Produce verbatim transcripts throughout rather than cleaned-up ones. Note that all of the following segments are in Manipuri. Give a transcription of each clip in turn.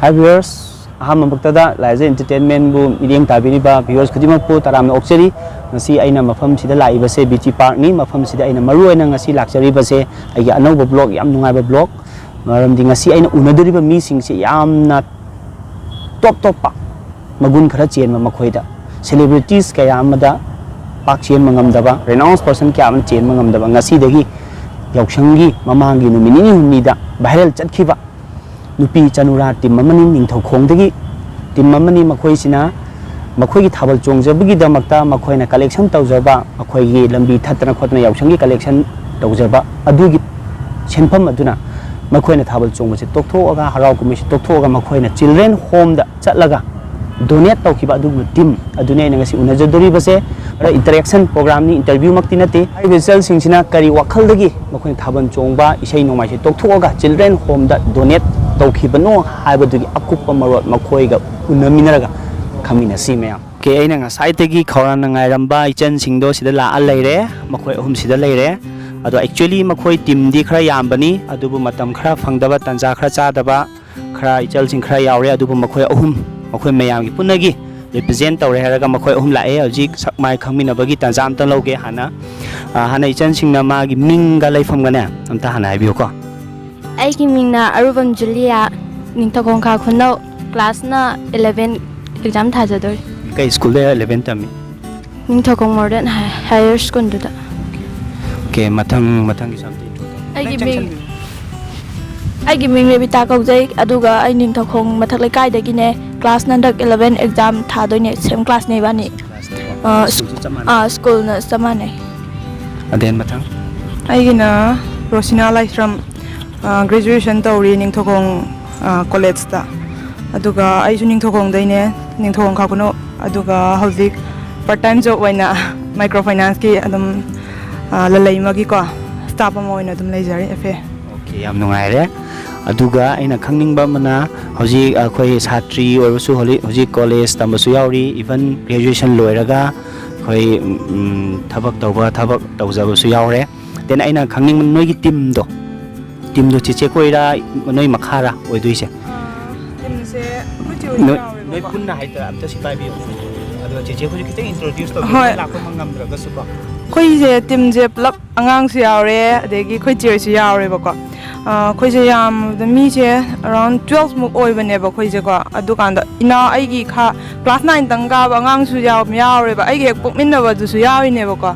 Hi viewers, ꯑꯍꯥꯟꯕꯃꯛꯇꯗ ꯂꯥꯏꯖ Entertainment ꯕꯨ ꯃꯤꯠꯌꯦꯡ ꯇꯥꯕꯤꯔꯤꯕ viewers ꯈꯨꯗꯤꯡꯃꯛꯄꯨ ꯇꯔꯥꯝꯅ ꯑꯣꯛꯆꯔꯤ꯫ ꯉꯁꯤ ꯑꯩꯅ ꯃꯐꯝꯁꯤꯗ ꯂꯥꯛꯏꯕꯁꯦ B T Park ꯅꯤ꯫ ꯃꯐꯝꯁꯤꯗ ꯑꯩꯅ ꯃꯔꯨꯑꯣꯏꯅ ꯉꯁꯤ ꯂꯥꯛꯆꯔꯤꯕꯁꯦ ꯑꯩꯒꯤ ꯑꯅꯧꯕ vlog, ꯌꯥꯝ ꯅꯨꯡꯉꯥꯏꯕ vlog꯫ ꯃꯔꯝꯗꯤ ꯉꯁꯤ ꯑꯩꯅ ꯎꯅꯗꯣꯔꯤꯕ ꯃꯤꯁꯤꯡꯁꯦ ꯌꯥꯝꯅ top ꯇꯣꯞꯄ, ꯃꯒꯨꯟ ꯈꯔ ꯆꯦꯟꯕ ꯃꯈꯣꯏꯗ꯫ Celebrities ꯀꯌꯥ ꯑꯃꯗ ꯄꯥꯛ ꯆꯦꯟꯕ ꯉꯝꯗꯕ, renowned person ꯀꯌꯥ ꯑꯃꯅ ꯆꯦꯟꯕ ꯉꯝꯗꯕ, ꯉꯁꯤꯗꯒꯤ ꯌꯥꯎꯁꯪꯒꯤ ꯃꯃꯥꯡꯒꯤ ꯅꯨꯃꯤꯠ ꯅꯤꯅꯤ ꯍꯨꯝꯅꯤꯗ viral ꯆꯠꯈꯤꯕ ꯅꯨꯄꯤ ꯆꯅꯨꯔꯥ team ꯑꯃꯅꯤ, ꯅꯤꯡꯊꯧꯈꯣꯡꯗꯒꯤ team ꯑꯃꯅꯤ꯫ ꯃꯈꯣꯏꯁꯤꯅ ꯃꯈꯣꯏꯒꯤ ꯊꯥꯕꯜ ꯆꯣꯡꯖꯕꯒꯤꯗꯃꯛꯇ ꯃꯈꯣꯏꯅ collection ꯇꯧꯖꯕ, ꯃꯈꯣꯏꯒꯤ ꯂꯝꯕꯤ ꯊꯠꯇꯅ ꯈꯣꯠꯇꯅ ꯌꯥꯎꯁꯪꯒꯤ collection ꯇꯧꯖꯕ ꯑꯗꯨꯒꯤ ꯁꯦꯟꯐꯝ ꯑꯗꯨꯅ ꯃꯈꯣꯏꯅ ꯊꯥꯕꯜ ꯆꯣꯡꯕꯁꯤ ꯇꯣꯛꯊꯣꯛꯑꯒ, ꯍꯔꯥꯎ ꯀꯨꯝꯍꯩꯁꯤ ꯇꯣꯛꯊꯣꯛꯑꯒ, ꯃꯈꯣꯏꯅ children home ꯗ ꯆꯠꯂꯒ donate ꯇꯧꯈꯤꯕ ꯑꯗꯨꯒꯨꯝꯕ team ꯑꯗꯨꯅꯤ ꯑꯩꯅ ꯉꯁꯤ ꯎꯅꯖꯗꯣꯔꯤꯕꯁꯦ꯫ ꯈꯔ interaction program ꯅꯤ, interview ꯃꯛꯇꯤ ꯅꯠꯇꯦ꯫ ꯍꯥꯏꯔꯤꯕ ꯏꯆꯜꯁꯤꯡꯁꯤꯅ ꯀꯔꯤ ꯋꯥꯈꯜꯗꯒꯤ ꯃꯈꯣꯏꯅ ꯊꯥꯕꯜ ꯆꯣꯡꯕ, ꯏꯁꯩ ꯅꯣꯡꯃꯥꯏꯁꯦ ꯇꯣꯛꯊꯣꯛꯑꯒ children home ꯗ donate ꯇꯧꯈꯤꯕꯅꯣ ꯍꯥꯏꯕꯗꯨꯒꯤ ꯑꯀꯨꯞꯄ ꯃꯔꯣꯜ ꯃꯈꯣꯏꯒ ꯎꯅꯃꯤꯟꯅꯔꯒ ꯈꯪꯃꯤꯟꯅꯁꯤ ꯃꯌꯥꯝ꯫ Okay, ꯑꯩꯅ ꯉꯁꯥꯏꯗꯒꯤ ꯈꯧꯔꯥꯡꯅ ꯉꯥꯏꯔꯝꯕ ꯏꯆꯟꯁꯤꯡꯗꯣ ꯁꯤꯗ ꯂꯥꯛꯑ ꯂꯩꯔꯦ꯫ ꯃꯈꯣꯏ ꯑꯍꯨꯝ ꯁꯤꯗ ꯂꯩꯔꯦ꯫ ꯑꯗꯣ actually ꯃꯈꯣꯏ team ꯗꯤ ꯈꯔ ꯌꯥꯝꯕꯅꯤ, ꯑꯗꯨꯕꯨ ꯃꯇꯝ ꯈꯔ ꯐꯪꯗꯕ, ꯇꯥꯟꯖꯥ ꯈꯔ ꯆꯥꯗꯕ, ꯈꯔ ꯏꯆꯜꯁꯤꯡ ꯈꯔ ꯌꯥꯎꯔꯦ, ꯑꯗꯨꯕꯨ ꯃꯈꯣꯏ ꯑꯍꯨꯝ, ꯃꯈꯣꯏ ꯃꯌꯥꯝꯒꯤ ꯄꯨꯟꯅꯒꯤ represent ꯇꯧꯔꯦ ꯍꯥꯏꯔꯒ ꯃꯈꯣꯏ ꯑꯍꯨꯝ ꯂꯥꯛꯑꯦ꯫ ꯍꯧꯖꯤꯛ ꯁꯛ ꯃꯥꯏ ꯈꯪꯃꯤꯟꯅꯕꯒꯤ ꯇꯥꯟꯖꯥ ꯑꯝꯇ ꯂꯧꯒꯦ꯫ ꯍꯥꯟꯅ, ꯑ, ꯍꯥꯟꯅ ꯏꯆꯟꯁꯤꯡꯅ ꯃꯥꯒꯤ ꯃꯤꯡꯒ ꯂꯩꯐꯝꯒꯅꯦ ꯑꯝꯇ ꯍꯥꯟꯅ ꯍꯥꯏꯕꯤꯌꯨꯀꯣ꯫ ꯑꯩꯒꯤ ꯃꯤꯡꯅ ꯑꯔꯨꯕꯝ ꯖꯨꯂꯤꯌꯥ, ꯅꯤꯡꯊꯧꯈꯣꯡ ꯈꯥ ꯈꯨꯅꯧ, class ꯅ eleven exam ꯊꯥꯖꯗꯣꯔꯤ꯫ ꯀꯩ school ꯗ eleven ꯇꯝꯃꯤ? Ningthoukhong Modern Hi-, Higher School ꯗꯨꯗ꯫ Okay, ꯃꯊꯪ, ꯃꯊꯪꯒꯤꯁꯨ ꯑꯝꯇ intro ꯇꯧ꯫ ꯑꯩꯒꯤ ꯅꯪ ꯃꯤꯡ, ꯆꯪꯁꯟꯕꯤꯌꯨ꯫ ꯑꯩꯒꯤ ꯃꯤꯡ ꯔꯦꯕꯤꯇꯥ ꯀꯧꯖꯩ, ꯑꯗꯨꯒ ꯑꯩ ꯅꯤꯡꯊꯧꯈꯣꯡ ꯃꯊꯛ ꯂꯩꯀꯥꯏꯗꯒꯤꯅꯦ꯫ Class ꯅ ꯍꯟꯗꯛ eleven exam ꯊꯥꯗꯣꯏꯅꯦ, same class ꯅꯦ ꯏꯕꯥꯅꯤ꯫ Class ꯅꯦꯀꯣ? ꯑꯥ, school ꯁꯨ ꯆꯞ ꯃꯥꯟꯅꯩ? ꯑꯥ, school ꯅ ꯆꯞ ꯃꯥꯟꯅꯩ꯫ ꯑꯗꯦꯟ ꯃꯊꯪ? ꯑꯩꯒꯤꯅ ꯔꯣꯁꯤꯅꯥ ꯂꯥꯏꯁ꯭ꯔꯝ, ꯑꯥ, graduation ꯇꯧꯔꯤ ꯅꯤꯡꯊꯧꯈꯣꯡ, ꯑꯥ, college ꯇ꯫ ꯑꯗꯨꯒ ꯑꯩꯁꯨ ꯅꯤꯡꯊꯧꯈꯣꯡꯗꯩꯅꯦ, ꯅꯤꯡꯊꯧꯈꯣꯡ ꯈꯥ ꯈꯨꯅꯧ꯫ ꯑꯗꯨꯒ ꯍꯧꯖꯤꯛ part time job ꯑꯣꯏꯅ micro finance ꯀꯤ ꯑꯗꯨꯝ, ꯑꯥ, ꯂꯂꯩꯃꯒꯤꯀꯣ staff ꯑꯃ ꯑꯣꯏꯅ ꯑꯗꯨꯝ ꯂꯩꯖꯔꯤ, F A꯫ Okay, ꯌꯥꯝ ꯅꯨꯡꯉꯥꯏꯔꯦ꯫ ꯑꯗꯨꯒ ꯑꯩꯅ ꯈꯪꯅꯤꯡꯕ ꯑꯃꯅ, ꯍꯧꯖꯤꯛ ꯑꯩꯈꯣꯏ ꯁꯥꯇ꯭ꯔꯤ ꯑꯣꯏꯔꯕꯁꯨ, ꯍꯧꯖꯤꯛ, ꯍꯧꯖꯤꯛ college ꯇꯝꯕꯁꯨ ꯌꯥꯎꯔꯤ, even graduation ꯂꯣꯏꯔꯒ ꯑꯩꯈꯣꯏ, ꯎꯝ, ꯊꯕꯛ ꯇꯧꯕ, ꯊꯕꯛ ꯇꯧꯖꯕꯁꯨ ꯌꯥꯎꯔꯦ꯫ Then ꯑꯩꯅ ꯈꯪꯅꯤꯡꯕ, ꯅꯣꯏꯒꯤ team ꯗꯣ, team ꯗꯣ ꯆꯦꯆꯦ ꯈꯣꯏꯔꯥ, ꯅꯣꯏ ꯃꯈꯥꯔꯥ ꯑꯣꯏꯗꯣꯏꯁꯦ? ꯑꯥ, team ꯑꯩꯈꯣꯏ ꯆꯦ ꯍꯣꯏꯁꯨ ꯅꯣꯏ ꯌꯥꯎꯋꯦꯕꯀꯣ꯫ ꯅꯣꯏ ꯄꯨꯟꯅ ꯍꯥꯏꯇꯥꯔꯦ, ꯑꯝꯇ ꯁꯤ ꯄꯥꯏꯕꯤꯌꯨ꯫ ꯑꯗꯨꯒ ꯆꯦꯆꯦ ꯑꯩꯈꯣꯏꯁꯨ ꯈꯤꯇꯪ introduce ꯇꯧꯕꯤꯌꯨ, ꯍꯣꯏ꯫ ꯂꯥꯛꯄ ꯉꯝꯗ꯭ꯔꯒꯁꯨꯀꯣ꯫ ꯑꯩꯈꯣꯏꯁꯦ ꯇꯤꯝꯁꯦ ꯄꯨꯂꯞ ꯑꯉꯥꯡꯁꯨ ꯌꯥꯎꯔꯦ, ꯑꯗꯒꯤ ꯑꯩꯈꯣꯏ ꯆꯦ ꯍꯣꯏꯁꯨ ꯌꯥꯎꯔꯦꯕꯀꯣ꯫ ꯑ, ꯑꯩꯈꯣꯏꯁꯦ ꯌꯥꯝꯕꯗ ꯃꯤꯁꯦ around twelve ꯃꯨꯛ ꯑꯣꯏꯕꯅꯦꯕ ꯑꯩꯈꯣꯏꯁꯦꯀꯣ꯫ ꯑꯗꯨꯀꯥꯟꯗ ꯏꯅꯥꯎ ꯑꯩꯒꯤ ꯈꯥ-, class nine ꯇꯪ ꯀꯥꯕ ꯑꯉꯥꯡꯁꯨ ꯌꯥꯎ-, ꯌꯥꯎꯔꯦꯕ, ꯑꯩꯒ ꯍꯦꯛ ꯄꯣꯛꯃꯤꯟꯅꯕꯗꯨꯁꯨ ꯌꯥꯎꯔꯤꯅꯦꯕꯀꯣ꯫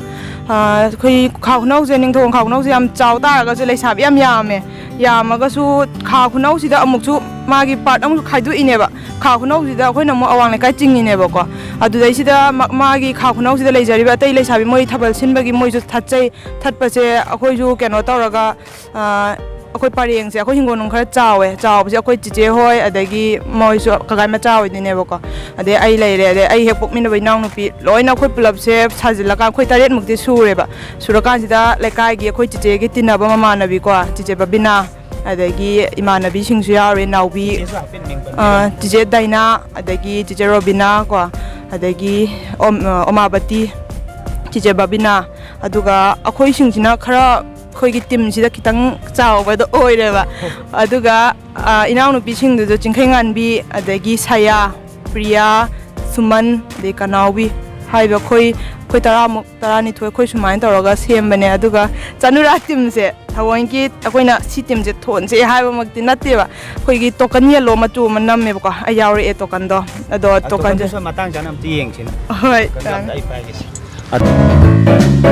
ꯑ, ꯑꯩꯈꯣꯏ ꯈꯥ ꯈꯨꯅꯧꯁꯦ, ꯅꯤꯡꯊꯧ ꯈꯥ ꯈꯨꯅꯧꯁꯦ ꯌꯥꯝ ꯆꯥꯎ ꯇꯥꯔꯒꯁꯨ ꯂꯩꯁꯥꯕꯤ ꯌꯥꯝ ꯌꯥꯝꯃꯦ꯫ ꯌꯥꯝꯃꯒꯁꯨ ꯈꯥ ꯈꯨꯅꯧꯁꯤꯗ ꯑꯃꯨꯛꯁꯨ ꯃꯥꯒꯤ part ꯑꯃꯨꯛꯁꯨ ꯈꯥꯏꯗꯣꯛꯏꯅꯦꯕ꯫ ꯈꯥ ꯈꯨꯅꯧꯁꯤꯗ ꯑꯩꯈꯣꯏꯅ ꯑꯃꯨꯛ ꯑꯋꯥꯡ ꯂꯩꯀꯥꯏ ꯆꯤꯡꯉꯤꯅꯦꯕꯀꯣ꯫ ꯑꯗꯨꯗꯩꯁꯤꯗ ꯃ-, ꯃꯥꯒꯤ ꯈꯥ ꯈꯨꯅꯧꯁꯤꯗ ꯂꯩꯖꯔꯤꯕ ꯑꯇꯩ ꯂꯩꯁꯥꯕꯤ ꯃꯣꯏ ꯊꯥꯕꯜ ꯁꯤꯟꯕꯒꯤ ꯃꯣꯏꯁꯨ ꯊꯠꯆꯩ꯫ ꯊꯠꯄꯁꯦ ꯑꯩꯈꯣꯏꯁꯨ ꯀꯩꯅꯣ ꯇꯧꯔꯒ, ꯑ, ꯑꯩꯈꯣꯏ ꯄꯔꯦꯡꯁꯦ, ꯑꯩꯈꯣꯏ ꯍꯤꯡꯒꯣꯜ ꯅꯨꯡ ꯈꯔ ꯆꯥꯎꯋꯦ꯫ ꯆꯥꯎꯕꯁꯦ ꯑꯩꯈꯣꯏ ꯆꯤꯆꯦ ꯍꯣꯏ, ꯑꯗꯒꯤ ꯃꯣꯏꯁꯨ ꯀꯀꯥꯏ ꯃꯆꯥ ꯑꯣꯏꯗꯣꯏꯅꯦꯕꯀꯣ꯫ ꯑꯗꯩ ꯑꯩ ꯂꯩꯔꯦ, ꯑꯗꯩ ꯑꯩ ꯍꯦꯛ ꯄꯣꯛꯃꯤꯟꯅꯕ ꯏꯅꯥꯎꯅꯨꯄꯤ, ꯂꯣꯏꯅ ꯑꯩꯈꯣꯏ ꯄꯨꯂꯞꯁꯦ ꯁꯥꯖꯤꯜꯂꯀꯥꯟ ꯑꯩꯈꯣꯏ ꯇꯔꯦꯠꯃꯨꯛꯇꯤ ꯁꯨꯔꯦꯕ꯫ ꯁꯨꯔꯀꯥꯟꯁꯤꯗ ꯂꯩꯀꯥꯏꯒꯤ ꯑꯩꯈꯣꯏ ꯆꯤꯆꯦꯒꯤ ꯇꯤꯟꯅꯕ ꯃꯃꯥꯟꯅꯕꯤꯀꯣ, ꯆꯤꯆꯦ ꯕꯕꯤꯅꯥ, ꯑꯗꯒꯤ ꯏꯃꯥꯟꯅꯕꯤꯁꯤꯡꯁꯨ ꯌꯥꯎꯔꯦ, ꯅꯥꯎꯕꯤ, ꯆꯤꯆꯦꯁꯨ ꯍꯥꯏꯐꯦꯠ ꯃꯤꯡ ꯄꯟꯕꯤꯔꯝꯃꯨ꯫ ꯑ, ꯆꯤꯆꯦ ꯗꯥꯏꯅꯥ, ꯑꯗꯒꯤ ꯆꯤꯆꯦ ꯔꯣꯕꯤꯅꯥ ꯀꯣ, ꯑꯗꯒꯤ ꯑꯣꯝ-, ꯑ, ꯑꯣꯃꯥꯕꯇꯤ, ꯆꯤꯆꯦ ꯕꯕꯤꯅꯥ, ꯑꯗꯨꯒ ꯑꯩꯈꯣꯏꯁꯤꯡꯁꯤꯅ ꯈꯔ ꯑꯩꯈꯣꯏꯒꯤ ꯇꯤꯝꯁꯤꯗ ꯈꯤꯇꯪ ꯆꯥꯎꯕꯗꯣ ꯑꯣꯏꯔꯦꯕ꯫ ꯑꯗꯨꯒ, ꯑ, ꯏꯅꯥꯎꯅꯨꯄꯤꯁꯤꯡꯗꯨꯁꯨ ꯆꯤꯡꯈꯩꯉꯥꯟꯕꯤ, ꯑꯗꯒꯤ ꯁꯌꯥ, ꯄ꯭ꯔꯤꯌꯥ, ꯁꯨꯃꯟ, ꯑꯗꯩ ꯀꯅꯥꯎꯕꯤ ꯍꯥꯏꯕ ꯑꯩꯈꯣꯏ, ꯑꯩꯈꯣꯏ ꯇꯔꯥꯃꯨꯛ, ꯇꯔꯥꯅꯤꯊꯣꯏ ꯑꯩꯈꯣꯏ ꯁꯨꯃꯥꯏꯅ ꯇꯧꯔꯒ ꯁꯦꯝꯕꯅꯦ꯫ ꯑꯗꯨꯒ ꯆꯅꯨꯔꯥ ꯇꯤꯝꯁꯦ ꯊꯑꯣꯏꯀꯤ ꯑꯩꯈꯣꯏꯅ ꯁꯤ ꯇꯤꯝꯁꯦ ꯊꯣꯟꯁꯦ ꯍꯥꯏꯕꯃꯛꯇꯤ ꯅꯠꯇꯦꯕ꯫ ꯑꯩꯈꯣꯏꯒꯤ token yellow ꯃꯆꯨ ꯑꯃ ꯅꯝꯃꯦꯕꯀꯣ꯫ ꯑꯩ ꯌꯥꯎꯔꯛꯑꯦ tokenꯗꯣ꯫ ꯑꯗꯣ ꯑ, tokenꯁꯦ tokenꯗꯨꯁꯨ ꯃꯇꯥꯡ ꯆꯥꯅ ꯑꯝꯇ ꯌꯦꯡꯁꯤꯅꯦ꯫ ꯍꯣꯏ, tokenꯗꯣ ꯑꯝꯇ ꯑꯪ꯫ ꯑꯩ ꯄꯥꯏꯒꯦꯁꯦ꯫ ꯑ-,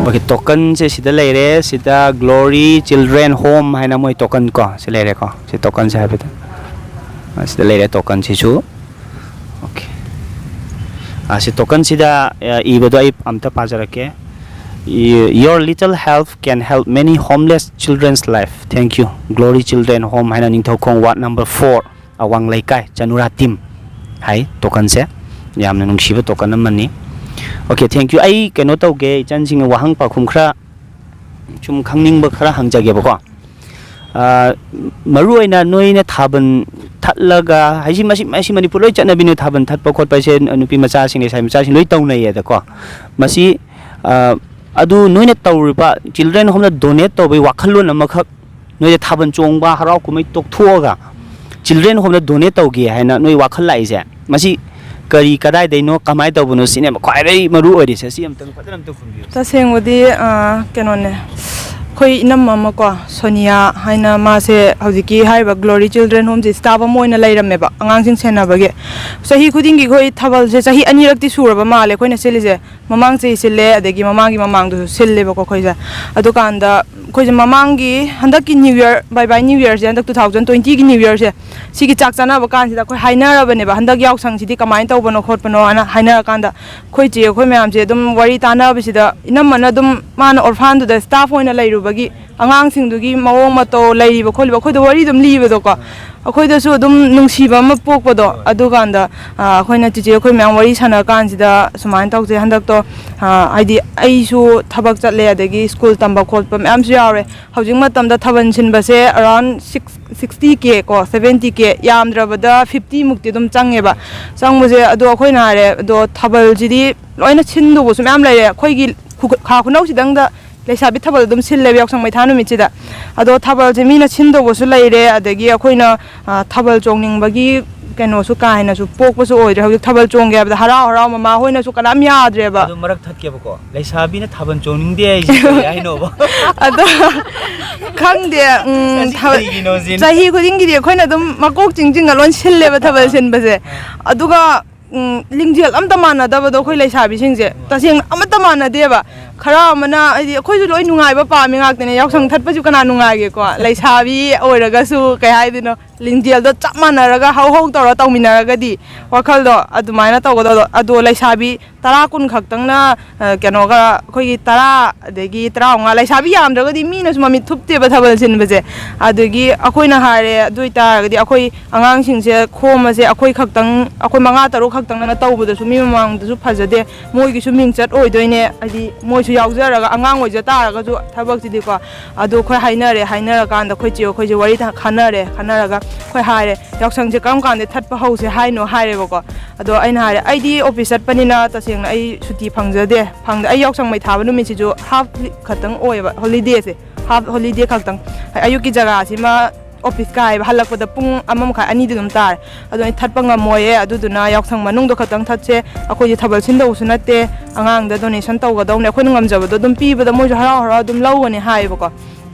OK, tokenꯁꯦ ꯁꯤꯗ ꯂꯩꯔꯦ꯫ ꯁꯤꯗ Glory Children Home ꯍꯥꯏꯅ ꯃꯣꯏ token ꯀꯣ, ꯁꯤ ꯂꯩꯔꯦꯀꯣ꯫ ꯁꯤ tokenꯁꯦ ꯍꯥꯏꯐꯦꯠꯇꯪ꯫ ꯑ, ꯁꯤꯗ ꯂꯩꯔꯦ tokenꯁꯤꯁꯨ꯫ OK꯫ ꯑ, ꯁꯤ tokenꯁꯤꯗ, ꯑ, ꯏꯕꯗꯣ ꯑꯩ ꯑꯝꯇ ꯄꯥꯖꯔꯛꯀꯦ꯫ "Your little help can help many homeless children's life. Thank you, Glory Children Home" ꯍꯥꯏꯅ ꯅꯤꯡꯊꯧꯈꯣꯡ ward number four, ꯑꯋꯥꯡ ꯂꯩꯀꯥꯏ, ꯆꯅꯨꯔꯥ team ꯍꯥꯏ tokenꯁꯦ꯫ ꯌꯥꯝꯅ ꯅꯨꯡꯁꯤꯕ token ꯑꯃꯅꯤ꯫ OK, thank you꯫ ꯑꯩ ꯀꯩꯅꯣ ꯇꯧꯒꯦ, ꯏꯆꯟꯁꯤꯡꯅ ꯋꯥꯍꯪ ꯄꯥꯎꯈꯨꯝ ꯈꯔ ꯁꯨꯝ ꯈꯪꯅꯤꯡꯕ ꯈꯔ ꯍꯪꯖꯒꯦꯕꯀꯣ꯫ ꯑ, ꯃꯔꯨ ꯑꯣꯏꯅ ꯅꯣꯏꯅ ꯊꯥꯕꯜ ꯊꯠꯂꯒ, ꯍꯥꯏꯁꯤ ꯃꯁꯤ, ꯃꯁꯤ ꯃꯅꯤꯄꯨꯔ ꯂꯣꯏ ꯆꯠꯅꯕꯤꯅꯦ, ꯊꯥꯕꯜ ꯊꯠꯄ ꯈꯣꯠꯄ ꯍꯥꯏꯁꯦ ꯅꯨꯄꯤ ꯃꯆꯥꯁꯤꯡ, ꯂꯩꯁꯥꯕꯤ ꯃꯆꯥꯁꯤꯡ ꯂꯣꯏ ꯇꯧꯅꯩꯌꯦꯗꯀꯣ꯫ ꯃꯁꯤ, ꯑ, ꯑꯗꯨ ꯅꯣꯏꯅ ꯇꯧꯔꯤꯕ ꯆꯤꯜꯗ꯭ꯔꯦꯟ ꯍꯣꯝꯗ ꯗꯣꯅꯦꯠ ꯇꯧꯕꯒꯤ ꯋꯥꯈꯜꯂꯣꯟ ꯑꯃꯈꯛ, ꯅꯣꯏꯗ ꯊꯥꯕꯜ ꯆꯣꯡꯕ, ꯍꯔꯥꯎ ꯀꯨꯝꯍꯩ ꯇꯣꯛꯊꯣꯛꯑꯒ ꯆꯤꯜꯗ꯭ꯔꯦꯟ ꯍꯣꯝꯗ ꯗꯣꯅꯦꯠ ꯇꯧꯒꯦ ꯍꯥꯏꯅ ꯅꯣꯏ ꯋꯥꯈꯜ ꯂꯥꯛꯏꯁꯦ, ꯃꯁꯤ ꯀꯔꯤ, ꯀꯗꯥꯏꯗꯩꯅꯣ, ꯀꯃꯥꯏꯅ ꯇꯧꯕꯅꯣ, ꯁꯤꯅꯦꯕ ꯈ꯭ꯋꯥꯏꯗꯒꯤ ꯃꯔꯨ ꯑꯣꯏꯔꯤꯁꯦ꯫ ꯁꯤ ꯑꯝꯇꯪ ꯐꯖꯅ ꯑꯝꯇ ꯈꯨꯝꯕꯤꯌꯨ꯫ ꯇꯁꯦꯡꯕꯗꯤ, ꯑ, ꯀꯩꯅꯣꯅꯦ, ꯑꯩꯈꯣꯏ ꯏꯅꯝꯃ ꯑꯃꯀꯣ, ꯁꯣꯅꯤꯌꯥ ꯍꯥꯏꯅ, ꯃꯥꯁꯦ ꯍꯧꯖꯤꯛꯀꯤ ꯍꯥꯏꯔꯤꯕ ꯒ꯭ꯂꯣꯔꯤ ꯆꯤꯜꯗ꯭ꯔꯦꯟ ꯍꯣꯝꯁꯦ ꯁ꯭ꯇꯥꯐ ꯑꯃ ꯑꯣꯏꯅ ꯂꯩꯔꯝꯃꯦꯕ, ꯑꯉꯥꯡꯁꯤꯡ ꯁꯦꯟꯅꯕꯒꯤ꯫ ꯆꯍꯤ ꯈꯨꯗꯤꯡꯒꯤ ꯑꯩꯈꯣꯏ ꯊꯥꯕꯜꯁꯦ ꯆꯍꯤ ꯑꯅꯤꯔꯛꯇꯤ ꯁꯨꯔꯕ ꯃꯥꯜꯂꯦ ꯑꯩꯈꯣꯏꯅ ꯁꯤꯜꯂꯤꯁꯦ꯫ ꯃꯃꯥꯡ ꯆꯍꯤ ꯁꯤꯜꯂꯦ, ꯑꯗꯒꯤ ꯃꯃꯥꯡꯒꯤ ꯃꯃꯥꯡꯗꯁꯨ ꯁꯤꯜꯂꯦꯕꯀꯣ ꯑꯩꯈꯣꯏꯁꯦ꯫ ꯑꯗꯨꯀꯥꯟꯗ ꯑꯩꯈꯣꯏꯁꯦ ꯃꯃꯥꯡꯒꯤ, ꯍꯟꯗꯛꯀꯤ New Year, bye bye New Yearꯁꯦ, ꯍꯟꯗꯛ two thousand twentyꯒꯤ New Yearꯁꯦ, ꯁꯤꯒꯤ ꯆꯥꯛ ꯆꯥꯅꯕ ꯀꯥꯟꯁꯤꯗ ꯑꯩꯈꯣꯏ ꯍꯥꯏꯅꯔꯕꯅꯦꯕ, ꯍꯟꯗꯛ ꯌꯥꯎꯁꯪꯁꯤꯗꯤ ꯀꯃꯥꯏꯅ ꯇꯧꯕꯅꯣ ꯈꯣꯠꯄꯅꯣ ꯍꯥꯏꯅ ꯍꯥꯏꯅꯔꯀꯥꯟꯗ, ꯑꯩꯈꯣꯏ ꯆꯦ ꯑꯩꯈꯣꯏ ꯃꯌꯥꯝꯁꯦ ꯑꯗꯨꯝ ꯋꯥꯔꯤ ꯇꯥꯟꯅꯕꯁꯤꯗ, ꯏꯅꯝꯃꯅ ꯑꯗꯨꯝ, ꯃꯥꯅ ꯑꯣꯔꯐꯥꯟꯗꯨꯗ ꯁ꯭ꯇꯥꯐ ꯑꯣꯏꯅ ꯂꯩꯔꯨꯕꯒꯤ ꯑꯉꯥꯡꯁꯤꯡꯗꯨꯒꯤ ꯃꯑꯣꯡ ꯃꯇꯧ, ꯂꯩꯔꯤꯕ ꯈꯣꯠꯂꯤꯕ, ꯑꯩꯈꯣꯏꯗ ꯋꯥꯔꯤ ꯑꯗꯨꯝ ꯂꯤꯕꯗꯣꯀꯣ, ꯑꯩꯈꯣꯏꯗꯁꯨ ꯑꯗꯨꯝ ꯅꯨꯡꯁꯤꯕ ꯑꯃ ꯄꯣꯛꯄꯗꯣ꯫ ꯑꯗꯨꯀꯥꯟꯗ, ꯑ, ꯑꯩꯈꯣꯏꯅ ꯆꯤꯆꯦ ꯑꯩꯈꯣꯏ ꯃꯌꯥꯝ ꯋꯥꯔꯤ ꯁꯥꯟꯅ ꯀꯥꯟꯁꯤꯗ ꯁꯨꯃꯥꯏꯅ ꯇꯧꯁꯦ, ꯍꯟꯗꯛꯇꯣ, ꯑ, ꯍꯥꯏꯗꯤ ꯑꯩꯁꯨ ꯊꯕꯛ ꯆꯠꯂꯦ, ꯑꯗꯒꯤ ꯁ꯭ꯀꯨꯜ ꯇꯝꯕ ꯈꯣꯠꯄ ꯃꯌꯥꯝꯁꯨ ꯌꯥꯎꯔꯦ꯫ ꯍꯧꯖꯤꯛ ꯃꯇꯝꯗ ꯊꯥꯕꯜ ꯁꯤꯟꯕꯁꯦ around six, sixty K ꯀꯣ, seventy K, ꯌꯥꯝꯗ꯭ꯔꯕꯗ fifty ꯃꯨꯛꯇꯤ ꯑꯗꯨꯝ ꯆꯪꯉꯦꯕ꯫ ꯆꯪꯕꯁꯦ, ꯑꯗꯣ ꯑꯩꯈꯣꯏꯅ ꯍꯥꯏꯔꯦ, ꯑꯗꯣ ꯊꯥꯕꯜꯁꯤꯗꯤ ꯂꯣꯏꯅ ꯁꯤꯟꯗꯧꯕꯁꯨ ꯃꯌꯥꯝ ꯂꯩꯔꯦ꯫ ꯑꯩꯈꯣꯏꯒꯤ ꯈꯨ-, ꯈꯥ ꯈꯨꯅꯧꯁꯤꯗꯪꯗ ꯂꯩꯁꯥꯕꯤ ꯊꯥꯕꯜ ꯑꯗꯨꯝ ꯁꯤꯜꯂꯦꯕ ꯌꯥꯎꯁꯪ ꯃꯩꯊꯥ ꯅꯨꯃꯤꯠꯁꯤꯗ꯫ ꯑꯗꯣ ꯊꯥꯕꯜꯁꯦ ꯃꯤꯅ ꯁꯤꯟꯗꯧꯕꯁꯨ ꯂꯩꯔꯦ, ꯑꯗꯒꯤ ꯑꯩꯈꯣꯏꯅ, ꯑ, ꯊꯥꯕꯜ ꯆꯣꯡꯅꯤꯡꯕꯒꯤ ꯀꯩꯅꯣꯁꯨ ꯀꯥ ꯍꯦꯟꯅꯁꯨ ꯄꯣꯛꯄꯁꯨ ꯑꯣꯏꯗ꯭ꯔꯦ꯫ ꯍꯧꯖꯤꯛ ꯊꯥꯕꯜ ꯆꯣꯡꯒꯦ ꯍꯥꯏꯕꯗ ꯍꯔꯥꯎ ꯍꯔꯥꯎ ꯃꯃꯥ ꯍꯣꯏꯅꯁꯨ ꯀꯅꯥꯝ ꯌꯥꯗ꯭ꯔꯦꯕ꯫ ꯑꯗꯨ ꯃꯔꯛ ꯊꯠꯀꯦꯕꯀꯣ, ꯂꯩꯁꯥꯕꯤꯅ ꯊꯥꯕꯜ ꯆꯣꯡꯅꯤꯡꯗꯦ ꯍꯥꯏꯁꯦ ꯀꯔꯤ ꯍꯥꯏꯅꯣꯕ? ꯑꯗꯣ ꯈꯪꯗꯦ, ꯎꯝ, ꯑꯁꯤ ꯊꯥꯕꯜ, ꯀꯔꯤꯒꯤꯅꯣ ꯁꯤꯅꯤ? ꯆꯍꯤ ꯈꯨꯗꯤꯡꯒꯤꯗꯤ ꯑꯩꯈꯣꯏꯅ ꯑꯗꯨꯝ ꯃꯀꯣꯛ ꯆꯤꯡꯁꯤꯡꯒ ꯂꯣꯏ ꯁꯤꯜꯂꯦꯕ ꯊꯥꯕꯜ ꯁꯤꯟꯕꯁꯦ꯫ ꯑꯗꯨꯒ ꯎꯝ, ꯂꯤꯡꯖꯦꯜ ꯑꯝꯇ ꯃꯥꯟꯅꯗꯕꯗꯣ ꯑꯩꯈꯣꯏ ꯂꯩꯁꯥꯕꯤꯁꯤꯡꯁꯦ ꯇꯁꯦꯡꯅ ꯑꯃꯠꯇ ꯃꯥꯟꯅꯗꯦꯕ꯫ ꯈꯔ ꯑꯃꯅ, ꯍꯥꯏꯗꯤ, ꯑꯩꯈꯣꯏꯁꯨ ꯂꯣꯏ ꯅꯨꯡꯉꯥꯏꯕ ꯄꯥꯝꯃꯤ ꯉꯥꯛꯇꯅꯦ, ꯌꯥꯎꯁꯪ ꯊꯠꯄꯁꯨ ꯀꯅꯥ ꯅꯨꯡꯉꯥꯏꯒꯦꯀꯣ? ꯂꯩꯁꯥꯕꯤ ꯑꯣꯏꯔꯒꯁꯨ, ꯀꯩ ꯍꯥꯏꯗꯣꯏꯅꯣ, ꯂꯤꯡꯖꯦꯜꯗꯣ ꯆꯞ ꯃꯥꯟꯅꯔꯒ ꯍꯧ ꯍꯧ ꯇꯧꯔ ꯇꯧꯃꯤꯟꯅꯔꯒꯗꯤ ꯋꯥꯈꯜꯗꯣ ꯑꯗꯨꯃꯥꯏꯅ ꯇꯧꯒꯗꯕꯗꯣ꯫ ꯑꯗꯣ ꯂꯩꯁꯥꯕꯤ ꯇꯔꯥ ꯀꯨꯟ ꯈꯛꯇꯪꯅ, ꯑ, ꯀꯩꯅꯣꯒ, ꯑꯩꯈꯣꯏꯒꯤ ꯇꯔꯥ ꯑꯗꯒꯤ ꯇꯔꯥꯃꯉꯥ, ꯂꯩꯁꯥꯕꯤ ꯌꯥꯝꯗ꯭ꯔꯒꯗꯤ ꯃꯤꯅꯁꯨ ꯃꯃꯤꯠ ꯊꯨꯞꯇꯦꯕ ꯊꯥꯕꯜ ꯁꯤꯟꯕꯁꯦ꯫ ꯑꯗꯒꯤ ꯑꯩꯈꯣꯏꯅ ꯍꯥꯏꯔꯦ, ꯑꯗꯨ ꯑꯣꯏꯇꯥꯔꯒꯗꯤ ꯑꯩꯈꯣꯏ ꯑꯉꯥꯡꯁꯤꯡꯁꯦ ꯈꯣꯝꯃꯁꯦ, ꯑꯩꯈꯣꯏ ꯈꯛꯇꯪ, ꯑꯩꯈꯣꯏ ꯃꯉꯥ ꯇꯔꯨꯛ ꯈꯛꯇꯪꯅ ꯇꯧꯕꯗꯁꯨ ꯃꯤ ꯃꯃꯥꯡꯗꯁꯨ ꯐꯖꯗꯦ, ꯃꯣꯏꯒꯤꯁꯨ ꯃꯤꯡꯆꯠ ꯑꯣꯏꯗꯣꯏꯅꯦ, ꯍꯥꯏꯗꯤ ꯃꯣꯏ ꯁꯨ ꯌꯥꯎꯖꯔꯒ, ꯑꯉꯥꯡ ꯑꯣꯏꯖ ꯇꯥꯔꯒꯁꯨ ꯊꯕꯛꯁꯤꯗꯤꯀꯣ꯫ ꯑꯗꯨ ꯑꯩꯈꯣꯏ ꯍꯥꯏꯅꯔꯦ, ꯍꯥꯏꯅꯔꯀꯥꯟꯗ ꯑꯩꯈꯣꯏ ꯆꯦ ꯑꯩꯈꯣꯏꯁꯦ ꯋꯥꯔꯤ ꯈꯟꯅꯔꯦ꯫ ꯈꯟꯅꯔꯒ ꯑꯩꯈꯣꯏ ꯍꯥꯏꯔꯦ, "ꯌꯥꯎꯁꯪꯁꯦ ꯀꯔꯝ ꯀꯥꯟꯗ ꯊꯠꯄ ꯍꯧꯁꯦ ꯍꯥꯏꯅꯣ?" ꯍꯥꯏꯔꯦꯕꯀꯣ꯫ ꯑꯗꯣ ꯑꯩꯅ ꯍꯥꯏꯔꯦ, "ꯑꯩꯗꯤ ꯑꯣꯐꯤꯁ ꯆꯠꯄꯅꯤꯅ ꯇꯁꯦꯡꯅ ꯑꯩ ꯁꯨꯇꯤ ꯐꯪꯖꯗꯦ꯫ ꯐꯪꯗ-, ꯑꯩ ꯌꯥꯎꯁꯪ ꯃꯩ ꯊꯥꯕ ꯅꯨꯃꯤꯠꯁꯤꯁꯨ ꯍꯥꯐ ꯈꯛꯇꯪ ꯑꯣꯏꯌꯦꯕ, ꯍꯣꯂꯤꯗꯦꯁꯦ, ꯍꯥꯐ ꯍꯣꯂꯤꯗꯦ ꯈꯛꯇꯪ꯫ ꯑꯌꯨꯛꯀꯤ ꯖꯒꯥꯁꯤꯃ ꯑꯣꯐꯤꯁ ꯀꯥꯏꯕ, ꯍꯜꯂꯛꯄꯗ ꯄꯨꯡ ꯑꯃ ꯃꯈꯥꯏ, ꯑꯅꯤꯗꯤ ꯑꯗꯨꯝ ꯇꯥꯔꯦ꯫ ꯑꯗꯣ ꯑꯩ ꯊꯠꯄ ꯉꯝꯃꯣꯏꯌꯦ, ꯑꯗꯨꯗꯨꯅ ꯌꯥꯎꯁꯪ ꯃꯅꯨꯡꯗ ꯈꯛꯇꯪ ꯊꯠꯁꯦ꯫ ꯑꯩꯈꯣꯏꯗꯤ ꯊꯥꯕꯜ ꯁꯤꯟꯗꯧꯕꯁꯨ ꯅꯠꯇꯦ, ꯑꯉꯥꯡꯗ ꯗꯣꯅꯦꯁꯟ ꯇꯧꯒꯗꯧꯅꯦ, ꯑꯩꯈꯣꯏꯅ ꯉꯝꯖꯕꯗꯣ ꯑꯗꯨꯝ ꯄꯤꯕꯗ ꯃꯣꯏꯁꯨ ꯍꯔꯥꯎ ꯍꯔꯥꯎ ꯑꯗꯨꯝ ꯂꯧꯒꯅꯤ" ꯍꯥꯏꯌꯦꯕꯀꯣ꯫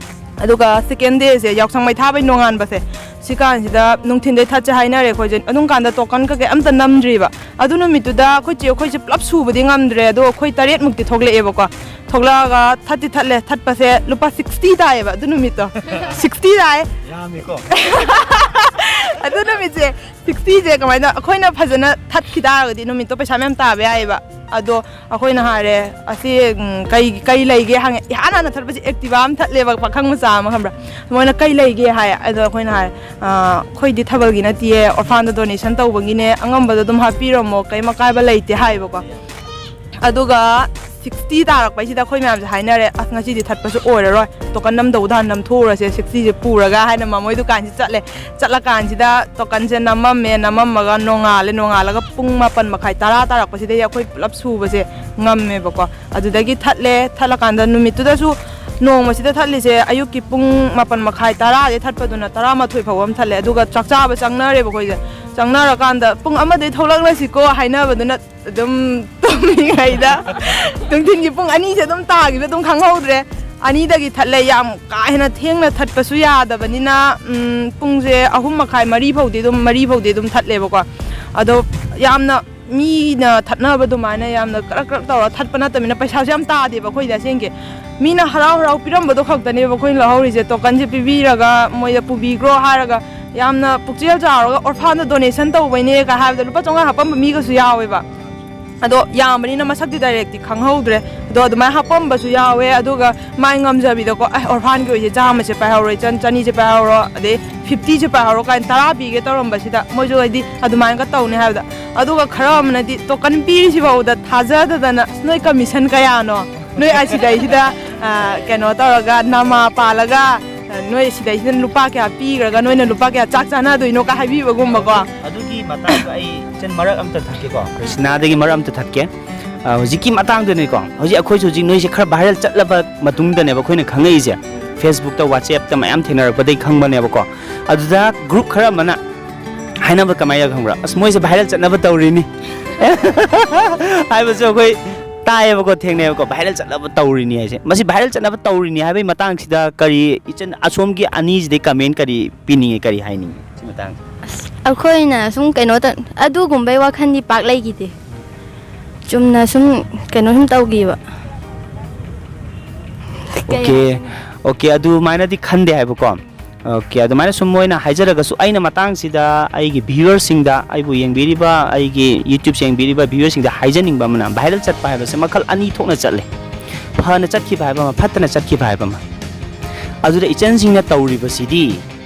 ꯑꯗꯨꯒ ꯁꯦꯀꯦꯟ ꯗꯦꯁꯦ, ꯌꯥꯎꯁꯪ ꯃꯩ ꯊꯥꯕꯩ ꯅꯣꯡꯉꯥꯟꯕꯁꯦ, ꯁꯤ ꯀꯥꯟꯁꯤꯗ ꯅꯨꯡꯊꯤꯟꯗꯩ ꯊꯠꯁꯦ ꯍꯥꯏꯅꯔꯦ ꯑꯩꯈꯣꯏꯁꯦ꯫ ꯑꯗꯨꯝ ꯀꯥꯟꯗ ꯇꯣꯀꯟ ꯀꯩꯀꯩ ꯑꯝꯇ ꯅꯝꯗ꯭ꯔꯤꯕ꯫ ꯑꯗꯨ ꯅꯨꯃꯤꯠꯇꯨꯗ ꯑꯩꯈꯣꯏ ꯆꯦ ꯑꯩꯈꯣꯏꯁꯦ ꯄꯨꯂꯞ ꯁꯨꯕꯗꯤ ꯉꯝꯗ꯭ꯔꯦ, ꯑꯗꯣ ꯑꯩꯈꯣꯏ ꯇꯔꯦꯠꯃꯨꯛꯇꯤ ꯊꯣꯛꯂꯛꯑꯦꯕꯀꯣ꯫ ꯊꯣꯛꯂꯛꯑꯒ ꯊꯠꯇꯤ ꯊꯠꯂꯦ, ꯊꯠꯄꯁꯦ ꯂꯨꯄꯥ ꯁꯤꯛꯁꯇꯤ ꯇꯥꯏꯌꯦꯕ ꯑꯗꯨ ꯅꯨꯃꯤꯠꯇꯣ꯫ ꯁꯤꯛꯁꯇꯤ ꯇꯥꯏ꯫ ꯌꯥꯝꯃꯤꯀꯣ꯫ ꯑꯗꯨ ꯅꯨꯃꯤꯠꯁꯦ, ꯁꯤꯛꯁꯇꯤꯁꯦ ꯀꯃꯥꯏꯅ, ꯑꯩꯈꯣꯏꯅ ꯐꯖꯅ ꯊꯠꯈꯤ ꯇꯥꯔꯒꯗꯤ ꯅꯨꯃꯤꯠꯇꯣ ꯄꯩꯁꯥ ꯃꯌꯥꯝ ꯇꯥꯕ ꯌꯥꯏꯌꯦꯕ꯫ ꯑꯗꯣ ꯑꯩꯈꯣꯏꯅ ꯍꯥꯏꯔꯦ, "ꯑꯁꯤ, ꯎꯝ, ꯀꯩ ꯀꯩ ꯂꯩꯒꯦ?" ꯍꯪꯉꯦ꯫ ꯏꯍꯥꯟ ꯍꯥꯟꯅ ꯊꯠꯄꯁꯦ ꯑꯦꯛꯇꯤꯚꯥ ꯑꯃ ꯊꯠꯂꯦꯕ, ꯄꯥꯈꯪ ꯃꯆꯥ ꯑꯃ, ꯈꯪꯕ꯭ꯔꯥ? ꯃꯣꯏꯅ, "ꯀꯩ ꯂꯩꯒꯦ?" ꯍꯥꯏ꯫ ꯑꯗꯣ ꯑꯩꯈꯣꯏꯅ ꯍꯥꯏꯔꯦ, "ꯑꯥ, ꯑꯩꯈꯣꯏꯗꯤ ꯊꯥꯕꯜꯒꯤ ꯅꯠꯇꯤꯌꯦ, ꯑꯣꯔꯐꯥꯟꯗ ꯗꯣꯅꯦꯁꯟ ꯇꯧꯕꯒꯤꯅꯦ, ꯑꯉꯝꯕꯗꯣ ꯑꯗꯨꯝ ꯍꯥꯞꯄꯤꯔꯝꯃꯣ, ꯀꯩꯝ ꯑꯀꯥꯏꯕ ꯂꯩꯇꯦ" ꯍꯥꯏꯌꯦꯕꯀꯣ꯫ ꯑꯗꯨꯒ ꯁꯤꯛꯁꯇꯤ ꯇꯥꯔꯛꯄꯩꯁꯤꯗ ꯑꯩꯈꯣꯏ ꯃꯌꯥꯝꯁꯦ ꯍꯥꯏꯅꯔꯦ, "ꯑꯁ, ꯉꯁꯤꯗꯤ ꯊꯠꯄꯁꯨ ꯑꯣꯏꯔꯔꯣꯏ, ꯇꯣꯀꯟ ꯅꯝꯗꯧꯗ ꯍꯥꯟꯅ ꯅꯝꯊꯣꯛꯎꯔꯁꯦ, ꯁꯤꯛꯁꯇꯤꯁꯦ ꯄꯨꯔꯒ" ꯍꯥꯏꯅ ꯃꯃꯣꯏ ꯗꯨꯀꯥꯟꯁꯤ ꯆꯠꯂꯦ꯫ ꯆꯠꯂꯀꯥꯟꯁꯤꯗ ꯇꯣꯀꯟꯁꯦ ꯅꯝꯃꯝꯃꯦ, ꯅꯝꯃꯝꯃꯒ ꯅꯣꯡꯉꯥꯜꯂꯦ, ꯅꯣꯡꯉꯥꯜꯂꯒ ꯄꯨꯡ ꯃꯥꯄꯟ ꯃꯈꯥꯏ, ꯇꯔꯥ ꯇꯥꯔꯛꯄꯁꯤꯗꯩ ꯑꯩꯈꯣꯏ ꯄꯨꯂꯞ ꯁꯨꯕꯁꯦ ꯉꯝꯃꯦꯕꯀꯣ꯫ ꯑꯗꯨꯗꯒꯤ ꯊꯠꯂꯦ, ꯊꯠꯂꯀꯥꯟꯗ ꯅꯨꯃꯤꯠꯇꯨꯗꯁꯨ, ꯅꯣꯡꯃꯁꯤꯗ ꯊꯠꯂꯤꯁꯦ ꯑꯌꯨꯛꯀꯤ ꯄꯨꯡ ꯃꯥꯄꯟ ꯃꯈꯥꯏ, ꯇꯔꯥꯗꯩ ꯊꯠꯄꯗꯨꯅ ꯇꯔꯥꯃꯥꯊꯣꯏ ꯐꯥꯎꯕ ꯑꯃ ꯊꯠꯂꯦ꯫ ꯑꯗꯨꯒ ꯆꯥꯛ ꯆꯥꯕ ꯆꯪꯅꯔꯦꯕ ꯑꯩꯈꯣꯏꯁꯦ꯫ ꯆꯪꯅꯔꯀꯥꯟꯗ ꯄꯨꯡ ꯑꯃꯗꯩ ꯊꯣꯛꯂꯛꯂꯁꯤꯀꯣ ꯍꯥꯏꯅꯕꯗꯨꯅ ꯑꯗꯨꯝ ꯇꯨꯝꯃꯤꯉꯩꯗ ꯅꯨꯡꯊꯤꯟꯒꯤ ꯄꯨꯡ ꯑꯅꯤꯁꯦ ꯑꯗꯨꯝ ꯇꯥꯈꯤꯕ ꯑꯗꯨꯝ ꯈꯪꯍꯧꯗ꯭ꯔꯦ꯫ ꯑꯅꯤꯗꯒꯤ ꯊꯠꯂꯦ, ꯌꯥꯝ ꯀꯥ ꯍꯦꯟꯅ ꯊꯦꯡꯅ ꯊꯠꯄꯁꯨ ꯌꯥꯗꯕꯅꯤꯅ, ꯎꯝ, ꯄꯨꯡꯁꯦ ꯑꯍꯨꯝ ꯃꯈꯥꯏ, ꯃꯔꯤ ꯐꯥꯎꯗꯤ ꯑꯗꯨꯝ, ꯃꯔꯤ ꯐꯥꯎꯗꯤ ꯑꯗꯨꯝ ꯊꯠꯂꯦꯕꯀꯣ꯫ ꯑꯗꯣ ꯌꯥꯝꯅ ꯃꯤꯅ ꯊꯠꯅꯕ ꯑꯗꯨꯃꯥꯏꯅ ꯌꯥꯝꯅ ꯀ꯭ꯔꯛ ꯀ꯭ꯔꯛ ꯇꯧꯔꯒ ꯊꯠꯄ ꯅꯠꯇꯕꯅꯤꯅ ꯄꯩꯁꯥꯁꯨ ꯌꯥꯝ ꯇꯥꯗꯦꯕ ꯑꯩꯈꯣꯏꯗꯤ ꯑꯁꯦꯡꯒꯤ꯫ ꯃꯤꯅ ꯍꯔꯥꯎ ꯍꯔꯥꯎ ꯄꯤꯔꯝꯕꯗꯣ ꯈꯛꯇꯅꯦꯕ ꯑꯩꯈꯣꯏꯅ ꯂꯧꯍꯧꯔꯤꯁꯦ꯫ ꯇꯣꯀꯟꯁꯦ ꯄꯤꯕꯤꯔꯒ ꯃꯣꯏꯗ ꯄꯨꯕꯤꯈ꯭ꯔꯣ ꯍꯥꯏꯔꯒ ꯌꯥꯝꯅ ꯄꯨꯛꯆꯦꯜ ꯆꯥꯎꯔꯒ ꯑꯣꯔꯐꯥꯟꯗ ꯗꯣꯅꯦꯁꯟ ꯇꯧꯕꯩꯅꯦ ꯀꯥꯏ ꯍꯥꯏꯕꯗ ꯂꯨꯄꯥ ꯆꯥꯝꯃꯉꯥ ꯍꯥꯞꯄꯝꯕ ꯃꯤꯒꯁꯨ ꯌꯥꯎꯋꯦꯕ꯫ ꯑꯗꯣ ꯌꯥꯝꯕꯅꯤꯅ ꯃꯁꯛꯇꯤ ꯗꯥꯏꯔꯦꯛꯇꯤ ꯈꯪꯍꯧꯗ꯭ꯔꯦ꯫ ꯑꯗꯣ ꯑꯗꯨꯃꯥꯏꯅ ꯍꯥꯞꯄꯝꯕꯁꯨ ꯌꯥꯎꯋꯦ꯫ ꯑꯗꯨꯒ ꯃꯥꯏ ꯉꯝꯖꯕꯤꯗꯀꯣ, "ꯑꯦ, ꯑꯣꯔꯐꯥꯟꯒꯤ ꯑꯣꯏꯁꯦ ꯆꯥꯝꯃꯁꯦ ꯄꯥꯏꯍꯧꯔꯣ, ꯏꯆꯟ, ꯆꯅꯤꯁꯦ ꯄꯥꯏꯍꯧꯔꯣ, ꯑꯗꯩ ꯐꯤꯐꯇꯤꯁꯦ ꯄꯥꯏꯍꯧꯔꯣ" ꯀꯥꯏꯅ ꯇꯔꯥ ꯄꯤꯒꯦ ꯇꯧꯔꯝꯕꯁꯤꯗ ꯃꯣꯏꯁꯨ ꯍꯥꯏꯗꯤ ꯑꯗꯨꯃꯥꯏꯅꯒ ꯇꯧꯅꯤ ꯍꯥꯏꯕꯗ꯫ ꯑꯗꯨꯒ ꯈꯔ ꯑꯃꯅꯗꯤ ꯇꯣꯀꯟ ꯄꯤꯔꯤꯁꯤꯐꯥꯎꯗ ꯊꯥꯖꯗꯗꯅ, "ꯑꯁ, ꯅꯣꯏ ꯀꯃꯤꯁꯟ ꯀꯌꯥꯅꯣ?" ꯅꯣꯏ ꯑꯁꯤꯗꯩꯁꯤꯗ, ꯑ, ꯀꯩꯅꯣ ꯇꯧꯔꯒ ꯅꯃꯥ ꯄꯥꯜꯂꯒ, ꯑ, ꯅꯣꯏ ꯁꯤꯗꯩꯁꯤꯗ ꯂꯨꯄꯥ ꯀꯌꯥ ꯄꯤꯈ꯭ꯔꯒ ꯅꯣꯏꯅ ꯂꯨꯄꯥ ꯀꯌꯥ ꯆꯥꯛ ꯆꯥꯅꯗꯣꯏꯅꯣ ꯀ ꯍꯥꯏꯕꯤꯕꯒꯨꯝꯕꯀꯣ꯫ ꯑꯗꯨꯒꯤ ꯃꯇꯥꯡꯗꯣ ꯑꯩ ꯏꯆꯟ ꯃꯔꯛ ꯑꯝꯇ ꯊꯛꯀꯦꯀꯣ꯫ ꯔꯣꯁꯤꯅꯥꯗꯒꯤ ꯃꯔꯛ ꯑꯝꯇ ꯊꯛꯀꯦ꯫ ꯑ, ꯍꯧꯖꯤꯛꯀꯤ ꯃꯇꯥꯡꯗꯨꯅꯤꯀꯣ, ꯍꯧꯖꯤꯛ ꯑꯩꯈꯣꯏꯁꯨ ꯍꯧꯖꯤꯛ ꯅꯣꯏꯁꯦ ꯈꯔ viral ꯆꯠꯂꯕ ꯃꯇꯨꯡꯗꯅꯦꯕ ꯑꯩꯈꯣꯏꯅ ꯈꯪꯉꯛꯏꯁꯦ꯫ Facebookꯇ, WhatsAppꯇ ꯃꯌꯥꯝ ꯊꯦꯡꯅꯔꯛꯄꯗꯒꯤ ꯈꯪꯕꯅꯦꯕꯀꯣ꯫ ꯑꯗꯨꯗ group ꯈꯔ ꯑꯃꯅ ꯍꯥꯏꯅꯕ ꯀꯃꯥꯏꯅ ꯈꯪꯕ꯭ꯔꯥ? "ꯑꯁ, ꯃꯣꯏꯁꯦ viral ꯆꯠꯅꯕ ꯇꯧꯔꯤꯅꯤ" ꯍꯥꯏꯕꯁꯨ ꯑꯩꯈꯣꯏ ꯇꯥꯏꯌꯦꯕꯀꯣ, ꯊꯦꯡꯅꯩꯌꯦꯕꯀꯣ, "viral ꯆꯠꯅꯕ ꯇꯧꯔꯤꯅꯤ" ꯍꯥꯏꯁꯦ꯫ ꯃꯁꯤ viral ꯆꯠꯅꯕ ꯇꯧꯔꯤꯅꯤ ꯍꯥꯏꯕꯒꯤ ꯃꯇꯥꯡꯁꯤꯗ ꯀꯔꯤ, ꯏꯆꯟ, ꯑꯁꯣꯝꯒꯤ ꯑꯅꯤꯁꯤꯗꯩ comment ꯀꯔꯤ ꯄꯤꯅꯤꯡꯉꯤ, ꯀꯔꯤ ꯍꯥꯏꯅꯤꯡꯉꯤ ꯁꯤ ꯃꯇꯥꯡꯁꯦ? ꯑꯁ, ꯑꯩꯈꯣꯏꯅ ꯁꯨꯝ ꯀꯩꯅꯣ ꯇ-, ꯑꯗꯨꯒꯨꯝꯕꯩ ꯋꯥꯈꯜꯗꯤ ꯄꯥꯛ ꯂꯩꯈꯤꯗꯦ꯫ ꯆꯨꯝꯅ ꯁꯨꯝ ꯀꯩꯅꯣ ꯁꯨꯝ ꯇꯧꯈꯤꯕ꯫ ꯑꯣꯀꯦ, ꯑꯣꯀꯦ, ꯑꯗꯨꯃꯥꯏꯅꯗꯤ ꯈꯟꯗꯦ ꯍꯥꯏꯕꯀꯣ꯫ ꯑꯣꯀꯦ, ꯑꯗꯨꯃꯥꯏꯅ ꯁꯨꯝ ꯃꯣꯏꯅ ꯍꯥꯏꯖꯔꯒꯁꯨ, ꯑꯩꯅ ꯃꯇꯥꯡꯁꯤꯗ ꯑꯩꯒꯤ viewerꯁꯤꯡꯗ, ꯑꯩꯕꯨ ꯌꯦꯡꯕꯤꯔꯤꯕ, ꯑꯩꯒꯤ YouTubeꯁꯦ ꯌꯦꯡꯕꯤꯔꯤꯕ viewerꯁꯤꯡꯗ ꯍꯥꯏꯖꯅꯤꯡꯕ ꯑꯃꯅ, viral ꯆꯠꯄ ꯍꯥꯏꯕꯁꯦ ꯃꯈꯜ ꯑꯅꯤ ꯊꯣꯛꯅ ꯆꯠꯂꯦ꯫ ꯐꯅ ꯆꯠꯈꯤꯕ ꯍꯥꯏꯕ ꯑꯃ, ꯐꯠꯇꯅ ꯆꯠꯈꯤꯕ ꯍꯥꯏꯕ ꯑꯃ꯫ ꯑꯗꯨꯗ ꯏꯆꯟꯁꯤꯡꯅ ꯇꯧꯔꯤꯕꯁꯤꯗꯤ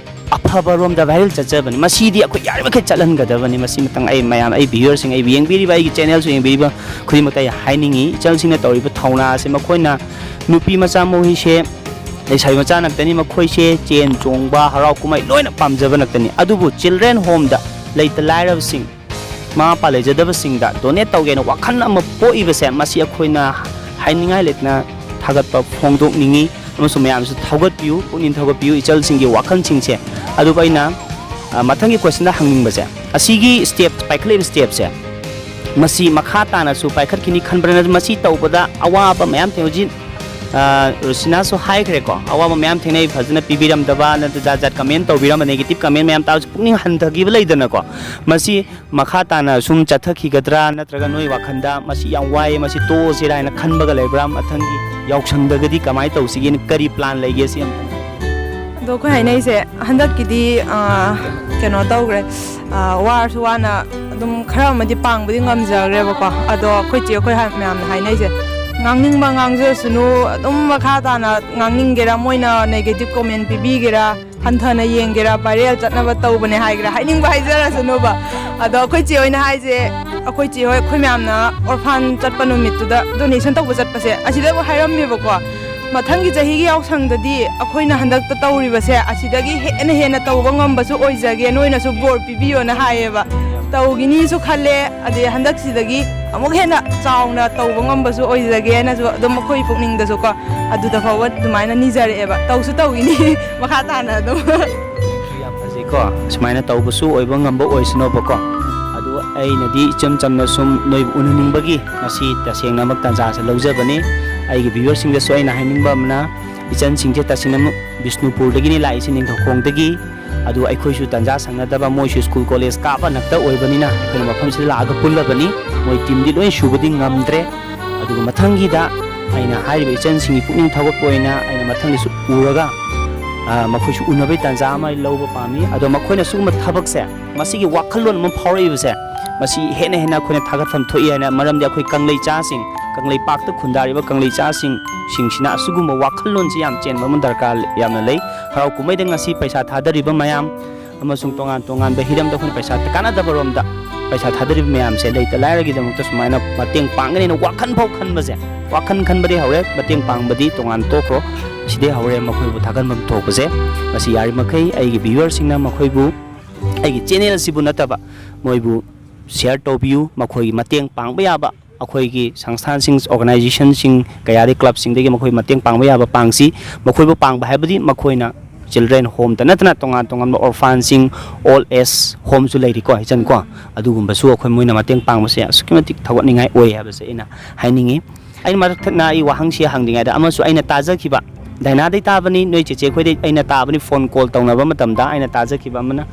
ꯑꯐꯕꯔꯣꯝꯗ viral ꯆꯠꯆꯕꯅꯤ꯫ ꯃꯁꯤꯗꯤ ꯑꯩꯈꯣꯏ ꯌꯥꯔꯤꯕꯈꯩ ꯆꯠꯍꯟꯒꯗꯕꯅꯤ꯫ ꯃꯁꯤꯃꯇꯪ ꯑꯩ ꯃꯌꯥꯝ, ꯑꯩ viewerꯁꯤꯡ, ꯑꯩꯕꯨ ꯌꯦꯡꯕꯤꯔꯤꯕ, ꯑꯩꯒꯤ channelꯁꯨ ꯌꯦꯡꯕꯤꯔꯤꯕ ꯈꯨꯗꯤꯡꯃꯛꯇ ꯑꯩ ꯍꯥꯏꯅꯤꯡꯉꯤ꯫ ꯏꯆꯟꯁꯤꯡꯅ ꯇꯧꯔꯤꯕ ꯊꯧꯅꯥ ꯑꯁꯤ ꯃꯈꯣꯏꯅ ꯅꯨꯄꯤ ꯃꯆꯥ ꯃꯈꯣꯏꯁꯦ, ꯂꯩꯁꯥꯕꯤ ꯃꯆꯥ ꯉꯥꯛꯇꯅꯤ꯫ ꯃꯈꯣꯏꯁꯦ ꯆꯦꯟ ꯆꯣꯡꯕ, ꯍꯔꯥꯎ ꯀꯨꯝꯍꯩ ꯂꯣꯏꯅ ꯄꯥꯝꯖꯕ ꯉꯥꯛꯇꯅꯤ꯫ ꯑꯗꯨꯕꯨ children homeꯗ ꯂꯩꯇ ꯂꯥꯏꯔꯕꯁꯤꯡ, ꯃꯃꯥ ꯃꯄꯥ ꯂꯩꯖꯗꯕꯁꯤꯡꯗ donate ꯇꯧꯒꯦꯅ ꯋꯥꯈꯜ ꯑꯃ ꯄꯣꯛꯏꯕꯁꯦ, ꯃꯁꯤ ꯑꯩꯈꯣꯏꯅ ꯍꯥꯏꯅꯤꯡꯉꯥꯏ ꯂꯩꯇꯅ ꯊꯥꯒꯠꯄ ꯐꯣꯡꯗꯣꯛꯅꯤꯡꯉꯤ꯫ ꯑꯃꯁꯨꯡ ꯃꯌꯥꯝꯁꯨ ꯊꯧꯒꯠꯄꯤꯌꯨ, ꯄꯨꯛꯅꯤꯡ ꯊꯧꯒꯠꯄꯤꯌꯨ ꯏꯆꯜꯁꯤꯡꯒꯤ ꯋꯥꯈꯜꯁꯤꯡꯁꯦ꯫ ꯑꯗꯨꯒ ꯑꯩꯅ, ꯑ, ꯃꯊꯪꯒꯤ questionꯗ ꯍꯪꯅꯤꯡꯕꯁꯦ, ꯑꯁꯤꯒꯤ step, ꯄꯥꯏꯈꯠꯂꯛꯏꯕ stepꯁꯦ, ꯃꯁꯤ ꯃꯈꯥ ꯇꯥꯅꯁꯨ ꯄꯥꯏꯈꯠꯈꯤꯅꯤ ꯈꯟꯕ꯭ꯔꯥ? ꯅꯠꯇ꯭ꯔ ꯃꯁꯤ ꯇꯧꯕꯗ ꯑꯋꯥꯕ ꯃꯌꯥꯝ ꯊꯦꯡꯅꯩ? ꯍꯧꯖꯤꯛ, ꯑ, ꯔꯣꯁꯤꯅꯥꯁꯨ ꯍꯥꯏꯈ꯭ꯔꯦꯀꯣ, ꯑꯋꯥꯕ ꯃꯌꯥꯝ ꯊꯦꯡꯅꯩ, ꯐꯖꯅ ꯄꯤꯕꯤꯔꯝꯗꯕ, ꯅꯠꯇ꯭ꯔ ꯖꯥꯠ ꯖꯥꯠ comment ꯇꯧꯕꯤꯔꯝꯕ, negative comment ꯃꯌꯥꯝ ꯇꯥꯕꯁꯨ ꯄꯨꯛꯅꯤꯡ ꯍꯟꯊꯈꯤꯕ ꯂꯩꯗꯅꯀꯣ꯫ ꯃꯁꯤ ꯃꯈꯥ ꯇꯥꯅ ꯁꯨꯝ ꯆꯠꯊꯈꯤꯒꯗ꯭ꯔꯥ, ꯅꯠꯇ꯭ꯔꯒ ꯅꯣꯏ ꯋꯥꯈꯜꯗ ꯃꯁꯤ ꯌꯥꯝ ꯋꯥꯏꯌꯦ, ꯃꯁꯤ ꯇꯣꯛꯑꯁꯤꯔꯥ ꯍꯥꯏꯅ ꯈꯟꯕꯒ ꯂꯩꯕ꯭ꯔꯥ? ꯃꯊꯪꯒꯤ ꯌꯥꯎꯁꯪꯗꯒꯗꯤ ꯀꯃꯥꯏꯅ ꯇꯧꯁꯤꯒꯦꯅ ꯀꯔꯤ plan ꯂꯩꯒꯦ ꯁꯤ ꯑꯝꯇꯪ? ꯑꯗꯣ ꯑꯩꯈꯣꯏ ꯍꯥꯏꯅꯩꯁꯦ ꯍꯟꯗꯛꯀꯤꯗꯤ, ꯑꯥ, ꯀꯩꯅꯣ ꯇꯧꯈ꯭ꯔꯦ, ꯑꯥ, ꯋꯥꯔꯁꯨ ꯋꯥꯅ ꯑꯗꯨꯝ ꯈꯔ ꯑꯃꯗꯤ ꯄꯥꯡꯕꯗꯤ ꯉꯝꯖꯈ꯭ꯔꯦꯕꯀꯣ꯫ ꯑꯗꯣ ꯑꯩꯈꯣꯏ ꯆꯦ ꯑꯩꯈꯣꯏ ꯍꯥ-, ꯃꯌꯥꯝꯅ ꯍꯥꯏꯅꯩꯁꯦ, ꯉꯥꯡꯅꯤꯡꯕ ꯉꯥꯡꯖꯁꯅꯨ, ꯑꯗꯨꯝ ꯃꯈꯥ ꯇꯥꯅ ꯉꯥꯡꯅꯤꯡꯒꯦꯔꯥ, ꯃꯣꯏꯅ negative comment ꯄꯤꯕꯤꯒꯦꯔꯥ, ꯍꯟꯊꯅ ꯌꯦꯡꯒꯦꯔꯥ, viral ꯆꯠꯅꯕ ꯇꯧꯕꯅꯦ ꯍꯥꯏꯒꯦꯔꯥ, ꯍꯥꯏꯅꯤꯡꯕ ꯍꯥꯏꯖꯔꯁꯅꯨꯕ꯫ ꯑꯗꯣ ꯑꯩꯈꯣꯏ ꯆꯦ ꯍꯣꯏꯅ ꯍꯥꯏꯁꯦ, ꯑꯩꯈꯣꯏ ꯆꯦ ꯍꯣꯏ, ꯑꯩꯈꯣꯏ ꯃꯌꯥꯝꯅ ꯑꯣꯔꯐꯥꯟ ꯆꯠꯄ ꯅꯨꯃꯤꯠꯇꯨꯗ ꯗꯣꯅꯦꯁꯟ ꯇꯧꯕ ꯆꯠꯄꯁꯦ, ꯑꯁꯤꯗꯕꯨ ꯍꯥꯏꯔꯝꯃꯦꯕꯀꯣ, ꯃꯊꯪꯒꯤ ꯆꯍꯤꯒꯤ ꯌꯥꯎꯁꯪꯗꯗꯤ ꯑꯩꯈꯣꯏꯅ ꯍꯟꯗꯛꯇ ꯇꯧꯔꯤꯕꯁꯦ ꯑꯁꯤꯗꯒꯤ ꯍꯦꯟꯅ ꯍꯦꯟꯅ ꯇꯧꯕ ꯉꯝꯕꯁꯨ ꯑꯣꯏꯖꯒꯦ, ꯅꯣꯏꯅꯁꯨ ꯕꯣꯔ ꯄꯤꯕꯤꯌꯣꯅ ꯍꯥꯏꯌꯦꯕ꯫ ꯇꯧꯈꯤꯅꯤꯁꯨ ꯈꯜꯂꯦ, ꯑꯗꯩ ꯍꯟꯗꯛꯁꯤꯗꯒꯤ ꯑꯃꯨꯛ ꯍꯦꯟꯅ ꯆꯥꯎꯅ ꯇꯧꯕ ꯉꯝꯕꯁꯨ ꯑꯣꯏꯖꯒꯦꯅꯁꯨ ꯑꯗꯨꯝ ꯑꯩꯈꯣꯏ ꯄꯨꯛꯅꯤꯡꯗꯁꯨꯀꯣ ꯑꯗꯨꯗ ꯐꯥꯎꯕ ꯑꯗꯨꯃꯥꯏꯅ ꯅꯤꯖꯔꯛꯑꯦꯕ꯫ ꯇꯧꯁꯨ ꯇꯧꯈꯤꯅꯤ ꯃꯈꯥ ꯇꯥꯅ ꯑꯗꯨꯝ꯫ ꯌꯥꯝ ꯐꯖꯩꯀꯣ, ꯁꯨꯃꯥꯏꯅ ꯇꯧꯕꯁꯨ ꯑꯣꯏꯕ ꯉꯝꯕ ꯑꯣꯏꯁꯅꯣꯕꯀꯣ꯫ ꯑꯗꯨ ꯑꯩꯅꯗꯤ ꯏꯆꯝ ꯆꯝꯅ ꯁꯨꯝ ꯅꯣꯏꯕꯨ ꯎꯅꯅꯤꯡꯕꯒꯤ ꯉꯁꯤ ꯇꯁꯦꯡꯅꯃꯛ ꯇꯥꯟꯖꯥꯁꯦ ꯂꯧꯖꯕꯅꯤ꯫ ꯑꯩꯒꯤ ꯚ꯭ꯌꯨꯋꯔꯁꯤꯡꯗꯁꯨ ꯑꯩꯅ ꯍꯥꯏꯅꯤꯡꯕ ꯑꯃꯅ, ꯏꯆꯟꯁꯤꯡꯁꯦ ꯇꯁꯦꯡꯅꯃꯛ ꯕꯤꯁꯅꯨꯄꯨꯔꯗꯒꯤꯅꯤ ꯂꯥꯛꯏꯁꯦ, ꯅꯤꯡꯊꯧꯈꯣꯡꯗꯒꯤ꯫ ꯑꯗꯨ ꯑꯩꯈꯣꯏꯁꯨ ꯇꯥꯟꯖꯥ ꯁꯪꯅꯗꯕ, ꯃꯣꯏꯁꯨ ꯁ꯭ꯀꯨꯜ ꯀꯣꯂꯦꯖ ꯀꯥꯕ ꯅꯛꯇ ꯑꯣꯏꯕꯅꯤꯅ ꯑꯩꯈꯣꯏꯅ ꯃꯐꯝꯁꯤꯗ ꯂꯥꯛꯑꯒ ꯄꯨꯜꯂꯕꯅꯤ꯫ ꯃꯣꯏ ꯇꯤꯝꯗꯤ ꯂꯣꯏ ꯁꯨꯕꯗꯤ ꯉꯝꯗ꯭ꯔꯦ꯫ ꯑꯗꯨꯒ ꯃꯊꯪꯒꯤꯗ ꯑꯩꯅ ꯍꯥꯏꯔꯤꯕ ꯏꯆꯟꯁꯤꯡꯒꯤ ꯄꯨꯛꯅꯤꯡ ꯊꯧꯒꯠꯄ ꯑꯣꯏꯅ ꯑꯩꯅ ꯃꯊꯪꯒꯤꯁꯨ ꯎꯔꯒ, ꯑ, ꯃꯈꯣꯏꯁꯨ ꯎꯅꯕꯒꯤ ꯇꯥꯟꯖꯥ ꯑꯃ ꯂꯧꯕ ꯄꯥꯝꯃꯤ꯫ ꯑꯗꯣ ꯃꯈꯣꯏꯅ ꯁꯤꯒꯨꯝꯕ ꯊꯕꯛꯁꯦ, ꯃꯁꯤꯒꯤ ꯋꯥꯈꯜꯂꯣꯟ ꯑꯃ ꯐꯥꯎꯔꯛꯏꯕꯁꯦ, ꯃꯁꯤ ꯍꯦꯟꯅ ꯍꯦꯟꯅ ꯑꯩꯈꯣꯏꯅ ꯊꯥꯒꯠꯐꯝ ꯊꯣꯛꯏ ꯍꯥꯏꯅ, ꯃꯔꯝꯗꯤ ꯑꯩꯈꯣꯏ ꯀꯪꯂꯩꯆꯥꯁꯤꯡ, ꯀꯪꯂꯩꯄꯥꯛꯇ ꯈꯨꯟꯗꯥꯔꯤꯕ ꯀꯪꯂꯩꯆꯥꯁꯤꯡ, ꯁꯤꯡꯁꯤꯅ ꯑꯁꯤꯒꯨꯝꯕ ꯋꯥꯈꯜꯂꯣꯟꯁꯤ ꯌꯥꯝ ꯆꯦꯟꯕ ꯑꯃ ꯗꯔꯀꯥꯔ ꯌꯥꯝꯅ ꯂꯩ꯫ ꯍꯔꯥꯎ ꯀꯨꯝꯍꯩꯗ ꯉꯁꯤ ꯄꯩꯁꯥ ꯊꯥꯗꯔꯤꯕ ꯃꯌꯥꯝ ꯑꯃꯁꯨꯡ ꯇꯣꯉꯥꯟ ꯇꯣꯉꯥꯟꯕ ꯍꯤꯔꯝꯗ ꯑꯩꯈꯣꯏꯅ ꯄꯩꯁꯥ ꯀꯥꯟꯅꯗꯕꯔꯣꯝꯗ ꯄꯩꯁꯥ ꯊꯥꯗꯔꯤꯕ ꯃꯌꯥꯝꯁꯦ ꯂꯩꯇ ꯂꯥꯏꯔꯒꯤꯗꯃꯛꯇ ꯁꯨꯃꯥꯏꯅ ꯃꯇꯦꯡ ꯄꯥꯡꯒꯅꯤꯅ ꯋꯥꯈꯜ ꯐꯥꯎ ꯈꯟꯕꯁꯦ, ꯋꯥꯈꯜ ꯈꯟꯕꯗꯤ ꯍꯧꯔꯦ, ꯃꯇꯦꯡ ꯄꯥꯡꯕꯗꯤ ꯇꯣꯉꯥꯟ ꯇꯣꯛꯈ꯭ꯔꯣ꯫ ꯁꯤꯗꯩ ꯍꯧꯔꯦ ꯃꯈꯣꯏꯕꯨ ꯊꯥꯒꯠꯐꯝ ꯊꯣꯛꯄꯁꯦ꯫ ꯃꯁꯤ ꯌꯥꯔꯤꯃꯈꯩ ꯑꯩꯒꯤ ꯚ꯭ꯌꯨꯋꯔꯁꯤꯡꯅ ꯃꯈꯣꯏꯕꯨ, ꯑꯩꯒꯤ ꯆꯦꯅꯦꯜꯁꯤꯕꯨ ꯅꯠꯇꯕ, ꯃꯣꯏꯕꯨ ꯁꯤꯌꯔ ꯇꯧꯕꯤꯌꯨ, ꯃꯈꯣꯏꯒꯤ ꯃꯇꯦꯡ ꯄꯥꯡꯕ ꯌꯥꯕ ꯑꯩꯈꯣꯏꯒꯤ ꯁꯪꯁꯊꯥꯟꯁꯤꯡ, ꯑꯣꯔꯒꯅꯥꯏꯖꯦꯁꯟꯁꯤꯡ ꯀꯌꯥꯗꯒꯤ, ꯀ꯭ꯂꯕꯁꯤꯡꯗꯒꯤ ꯃꯈꯣꯏ ꯃꯇꯦꯡ ꯄꯥꯡꯕ ꯌꯥꯕ ꯄꯥꯡꯁꯤ꯫ ꯃꯈꯣꯏꯕꯨ ꯄꯥꯡꯕ ꯍꯥꯏꯕꯗꯤ ꯃꯈꯣꯏꯅ ꯆꯤꯜꯗ꯭ꯔꯦꯟ ꯍꯣꯝꯇ ꯅꯠꯇꯅ ꯇꯣꯉꯥꯟ ꯇꯣꯉꯥꯟꯕ ꯑꯣꯔꯐꯥꯟꯁꯤꯡ, ꯑꯣꯜ ꯑꯦꯖ ꯍꯣꯝꯁꯨ ꯂꯩꯔꯤꯀꯣ, ꯏꯆꯟꯀꯣ, ꯑꯗꯨꯒꯨꯝꯕꯁꯨ ꯑꯩꯈꯣꯏ ꯃꯣꯏꯅ ꯃꯇꯦꯡ ꯄꯥꯡꯕꯁꯦ ꯑꯁꯨꯛꯀꯤ ꯃꯇꯤꯛ ꯊꯧꯒꯠꯅꯤꯡꯉꯥꯏ ꯑꯣꯏ ꯍꯥꯏꯕꯁꯦ ꯑꯩꯅ ꯍꯥꯏꯅꯤꯡꯉꯤ꯫ ꯑꯩꯅ ꯃꯊꯛ ꯊꯠꯅ ꯑꯩ ꯋꯥꯍꯪꯁꯤ ꯍꯪꯗ꯭ꯔꯤꯉꯩꯗ ꯑꯃꯁꯨ ꯑꯩꯅ ꯇꯥꯖꯈꯤꯕ, ꯗꯥꯏꯅꯥꯗꯩ ꯇꯥꯕꯅꯤ, ꯅꯣꯏ ꯆꯦꯆꯦ ꯑꯩꯈꯣꯏꯗꯩ ꯑꯩꯅ ꯇꯥꯕꯅꯤ, ꯐꯣꯟ ꯀꯣꯜ ꯇꯧꯅꯕ ꯃꯇꯝꯗ ꯑꯩꯅ ꯇꯥꯖꯈꯤꯕ ꯑꯃꯅ,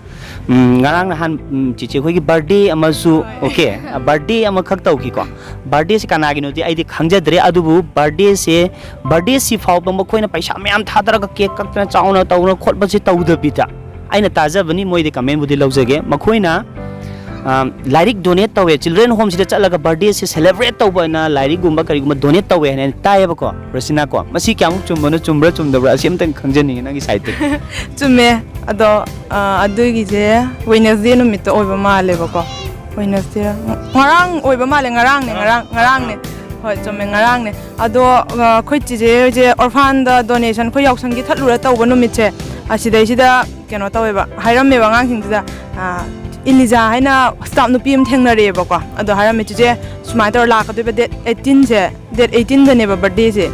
ꯎꯝ, ꯉꯔꯥꯡ ꯅꯍꯥꯟ, ꯎꯝ, ꯆꯦꯆꯦ ꯑꯩꯈꯣꯏꯒꯤ ꯕꯥꯔꯗꯦ ꯑꯃꯁꯨ, ꯑꯣꯀꯦ, ꯕꯥꯔꯗꯦ ꯑꯃꯈꯛ ꯇꯧꯈꯤꯀꯣ꯫ ꯕꯥꯔꯗꯦꯁꯤ ꯀꯅꯥꯒꯤꯅꯣꯗꯤ ꯑꯩꯗꯤ ꯈꯪꯖꯗ꯭ꯔꯦ, ꯑꯗꯨꯕꯨ ꯕꯥꯔꯗꯦꯁꯦ, ꯕꯥꯔꯗꯦꯁꯤ ꯐꯥꯎꯕ ꯃꯈꯣꯏꯅ ꯄꯩꯁꯥ ꯃꯌꯥꯝ ꯊꯥꯗꯔꯒ ꯀꯦꯛ ꯀꯛꯇꯅ ꯆꯥꯎꯅ ꯇꯧꯗꯅ ꯈꯣꯠꯄꯁꯦ ꯇꯧꯗꯕꯤꯗ, ꯑꯩꯅ ꯇꯥꯖꯕꯅꯤ, ꯃꯣꯏꯗꯤ ꯀꯃꯦꯟꯕꯨꯗꯤ ꯂꯧꯖꯒꯦ, ꯃꯈꯣꯏꯅ, ꯑ, ꯂꯥꯏꯔꯤꯛ ꯗꯣꯅꯦꯠ ꯇꯧꯋꯦ, ꯆꯤꯜꯗ꯭ꯔꯦꯟ ꯍꯣꯝꯁꯤꯗ ꯆꯠꯂꯒ ꯕꯥꯔꯗꯦꯁꯦ ꯁꯦꯂꯦꯕ꯭ꯔꯦꯠ ꯇꯧꯕ ꯑꯣꯏꯅ ꯂꯥꯏꯔꯤꯛꯀꯨꯝꯕ ꯀꯔꯤꯒꯨꯝꯕ ꯗꯣꯅꯦꯠ ꯇꯧꯋꯦ ꯍꯥꯏꯅ ꯇꯥꯏꯌꯦꯕꯀꯣ, ꯔꯣꯁꯤꯅꯥ ꯀꯣ꯫ ꯃꯁꯤ ꯀꯌꯥꯃꯨꯛ ꯆꯨꯝꯕꯅꯣ, ꯆꯨꯝꯕ꯭ꯔꯥ ꯆꯨꯝꯗꯕ꯭ꯔꯥ, ꯑꯁꯤ ꯑꯝꯇꯪ ꯈꯪꯖꯅꯤꯡꯉꯤ ꯅꯪꯒꯤ ꯁꯥꯏꯠꯇꯒꯤ꯫ ꯆꯨꯝꯃꯦ꯫ ꯑꯗꯣ, ꯑ, ꯑꯗꯨꯒꯤꯁꯦ ꯋꯦꯅꯁꯗꯦ ꯅꯨꯃꯤꯠꯇ ꯑꯣꯏꯕ ꯃꯥꯜꯂꯦꯕꯀꯣ꯫ ꯋꯦꯅꯁꯗꯦꯔ? ꯉꯔꯥꯡ ꯑꯣꯏꯕ ꯃꯥꯜꯂꯦ꯫ ꯉꯔꯥꯡꯅꯦ, ꯉꯔꯥꯡ, ꯉꯔꯥꯡꯅꯦ꯫ ꯍꯣꯏ, ꯆꯨꯝꯃꯦ, ꯉꯔꯥꯡꯅꯦ꯫ ꯑꯗꯣ ꯑ, ꯑꯩꯈꯣꯏ ꯆꯤꯆꯦ ꯍꯣꯏꯁꯦ ꯑꯣꯔꯐꯥꯟꯗ ꯗꯣꯅꯦꯁꯟ, ꯑꯩꯈꯣꯏ ꯌꯥꯎꯁꯪꯒꯤ ꯊꯠꯂꯨꯔ ꯇꯧꯕ ꯅꯨꯃꯤꯠꯁꯦ, ꯑꯁꯤꯗꯩꯁꯤꯗ ꯀꯩꯅꯣ ꯇꯧꯋꯦꯕ, ꯍꯥꯏꯔꯝꯃꯦꯕ ꯑꯉꯥꯡꯁꯤꯡꯗꯨꯗ, ꯑ, ꯏꯂꯤꯖꯥ ꯍꯥꯏꯅ ꯁ꯭ꯇꯥꯐ ꯅꯨꯄꯤ ꯑꯃ ꯊꯦꯡꯅꯔꯛꯑꯦꯕꯀꯣ꯫ ꯑꯗꯣ ꯍꯥꯏꯔꯝꯃꯦ, "ꯆꯤꯆꯦ, ꯁꯨꯃꯥꯏꯅ ꯇꯧꯔ ꯂꯥꯛꯀꯗꯣꯏꯕ ꯗꯦꯠ ꯑꯩꯠꯇꯤꯟꯁꯦ, ꯗꯦꯠ ꯑꯩꯠꯇꯤꯟꯗꯅꯦꯕ ꯕꯥꯔꯗꯦꯁꯦ꯫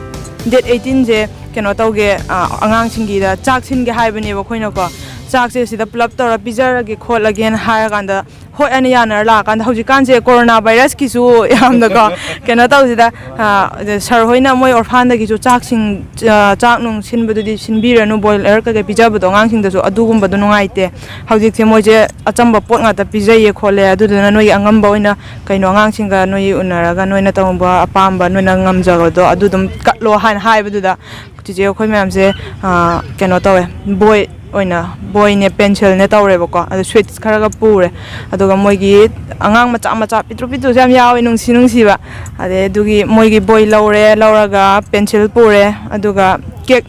ꯗꯦꯠ ꯑꯩꯠꯇꯤꯟꯁꯦ ꯀꯩꯅꯣ ꯇꯧꯒꯦ, ꯑ, ꯑꯉꯥꯡꯁꯤꯡꯒꯤꯗ ꯆꯥꯛ ꯁꯤꯟꯒꯦ ꯍꯥꯏꯕꯅꯦꯕ ꯑꯩꯈꯣꯏꯅꯀꯣ꯫ ꯆꯥꯛꯁꯦ ꯁꯤꯗ ꯄꯨꯂꯞ ꯇꯧꯔ ꯄꯤꯖꯔꯒꯦ ꯈꯣꯠꯂꯒꯦꯅ" ꯍꯥꯏꯔꯀꯥꯟꯗ, ꯍꯣꯏ ꯑꯅ ꯌꯥꯅꯔ ꯂꯥꯛꯑꯀꯥꯟꯗ, ꯍꯧꯖꯤꯛꯀꯥꯟꯁꯦ ꯀꯣꯔꯣꯅꯥ ꯚꯥꯏꯔꯁꯀꯤꯁꯨ ꯌꯥꯝꯅꯀꯣ ꯀꯩꯅꯣ ꯇꯧꯁꯤꯗ, ꯑ, ꯁꯥꯔ ꯍꯣꯏꯅ ꯃꯣꯏ ꯑꯣꯔꯐꯥꯟꯗꯒꯤꯁꯨ ꯆꯥꯛꯁꯤꯡ, ꯑ, ꯆꯥꯛ ꯅꯨꯡ ꯁꯤꯟꯕꯗꯨꯗꯤ ꯁꯤꯟꯕꯤꯔꯅꯨ, ꯕꯣꯏꯂꯔ ꯀꯩꯀꯩ ꯄꯤꯖꯕꯗꯣ ꯑꯉꯥꯡꯁꯤꯡꯗꯁꯨ ꯑꯗꯨꯒꯨꯝꯕꯗꯣ ꯅꯨꯡꯉꯥꯏꯇꯦ꯫ ꯍꯧꯖꯤꯛꯁꯦ ꯃꯣꯏꯁꯦ ꯑꯆꯝꯕ ꯄꯣꯠ ꯉꯥꯛꯇ ꯄꯤꯖꯩꯌꯦ ꯈꯣꯠꯂꯦ, ꯑꯗꯨꯗꯨꯅ ꯅꯣꯏꯒꯤ ꯑꯉꯝꯕ ꯑꯣꯏꯅ ꯀꯩꯅꯣ ꯑꯉꯥꯡꯁꯤꯡꯒ ꯅꯣꯏ ꯎꯅꯔꯒ ꯅꯣꯏꯅ ꯇꯧꯕ ꯑꯄꯥꯝꯕ ꯅꯣꯏꯅ ꯉꯝꯖꯕꯗꯣ ꯑꯗꯨ ꯑꯗꯨꯝ ꯀꯠꯂꯣ ꯍꯥꯏꯅ ꯍꯥꯏꯕꯗꯨꯗ, ꯆꯤꯆꯦ ꯑꯩꯈꯣꯏ ꯃꯌꯥꯝꯁꯦ, ꯑ, ꯀꯩꯅꯣ ꯇꯧꯋꯦ, ꯕꯣꯏ ꯑꯣꯏꯅ, ꯕꯣꯏꯅꯦ ꯄꯦꯟꯁꯤꯜꯅꯦ ꯇꯧꯔꯦꯕꯀꯣ꯫ ꯑꯗꯣ ꯁ꯭ꯋꯤꯠꯁ ꯈꯔꯒ ꯄꯨꯔꯦ꯫ ꯑꯗꯨꯒ ꯃꯣꯏꯒꯤ ꯑꯉꯥꯡ ꯃꯆꯥ ꯃꯆꯥ ꯄꯤꯛꯇ꯭ꯔꯨ ꯄꯤꯛꯇ꯭ꯔꯨꯁꯨ ꯌꯥꯝ ꯌꯥꯎꯋꯦ, ꯅꯨꯡꯁꯤ ꯅꯨꯡꯁꯤꯕ꯫ ꯑꯗꯩ ꯑꯗꯨꯒꯤ ꯃꯣꯏꯒꯤ ꯕꯣꯏ ꯂꯧꯔꯦ, ꯂꯧꯔꯒ ꯄꯦꯟꯁꯤꯜ ꯄꯨꯔꯦ, ꯑꯗꯨꯒ ꯀꯦꯛ,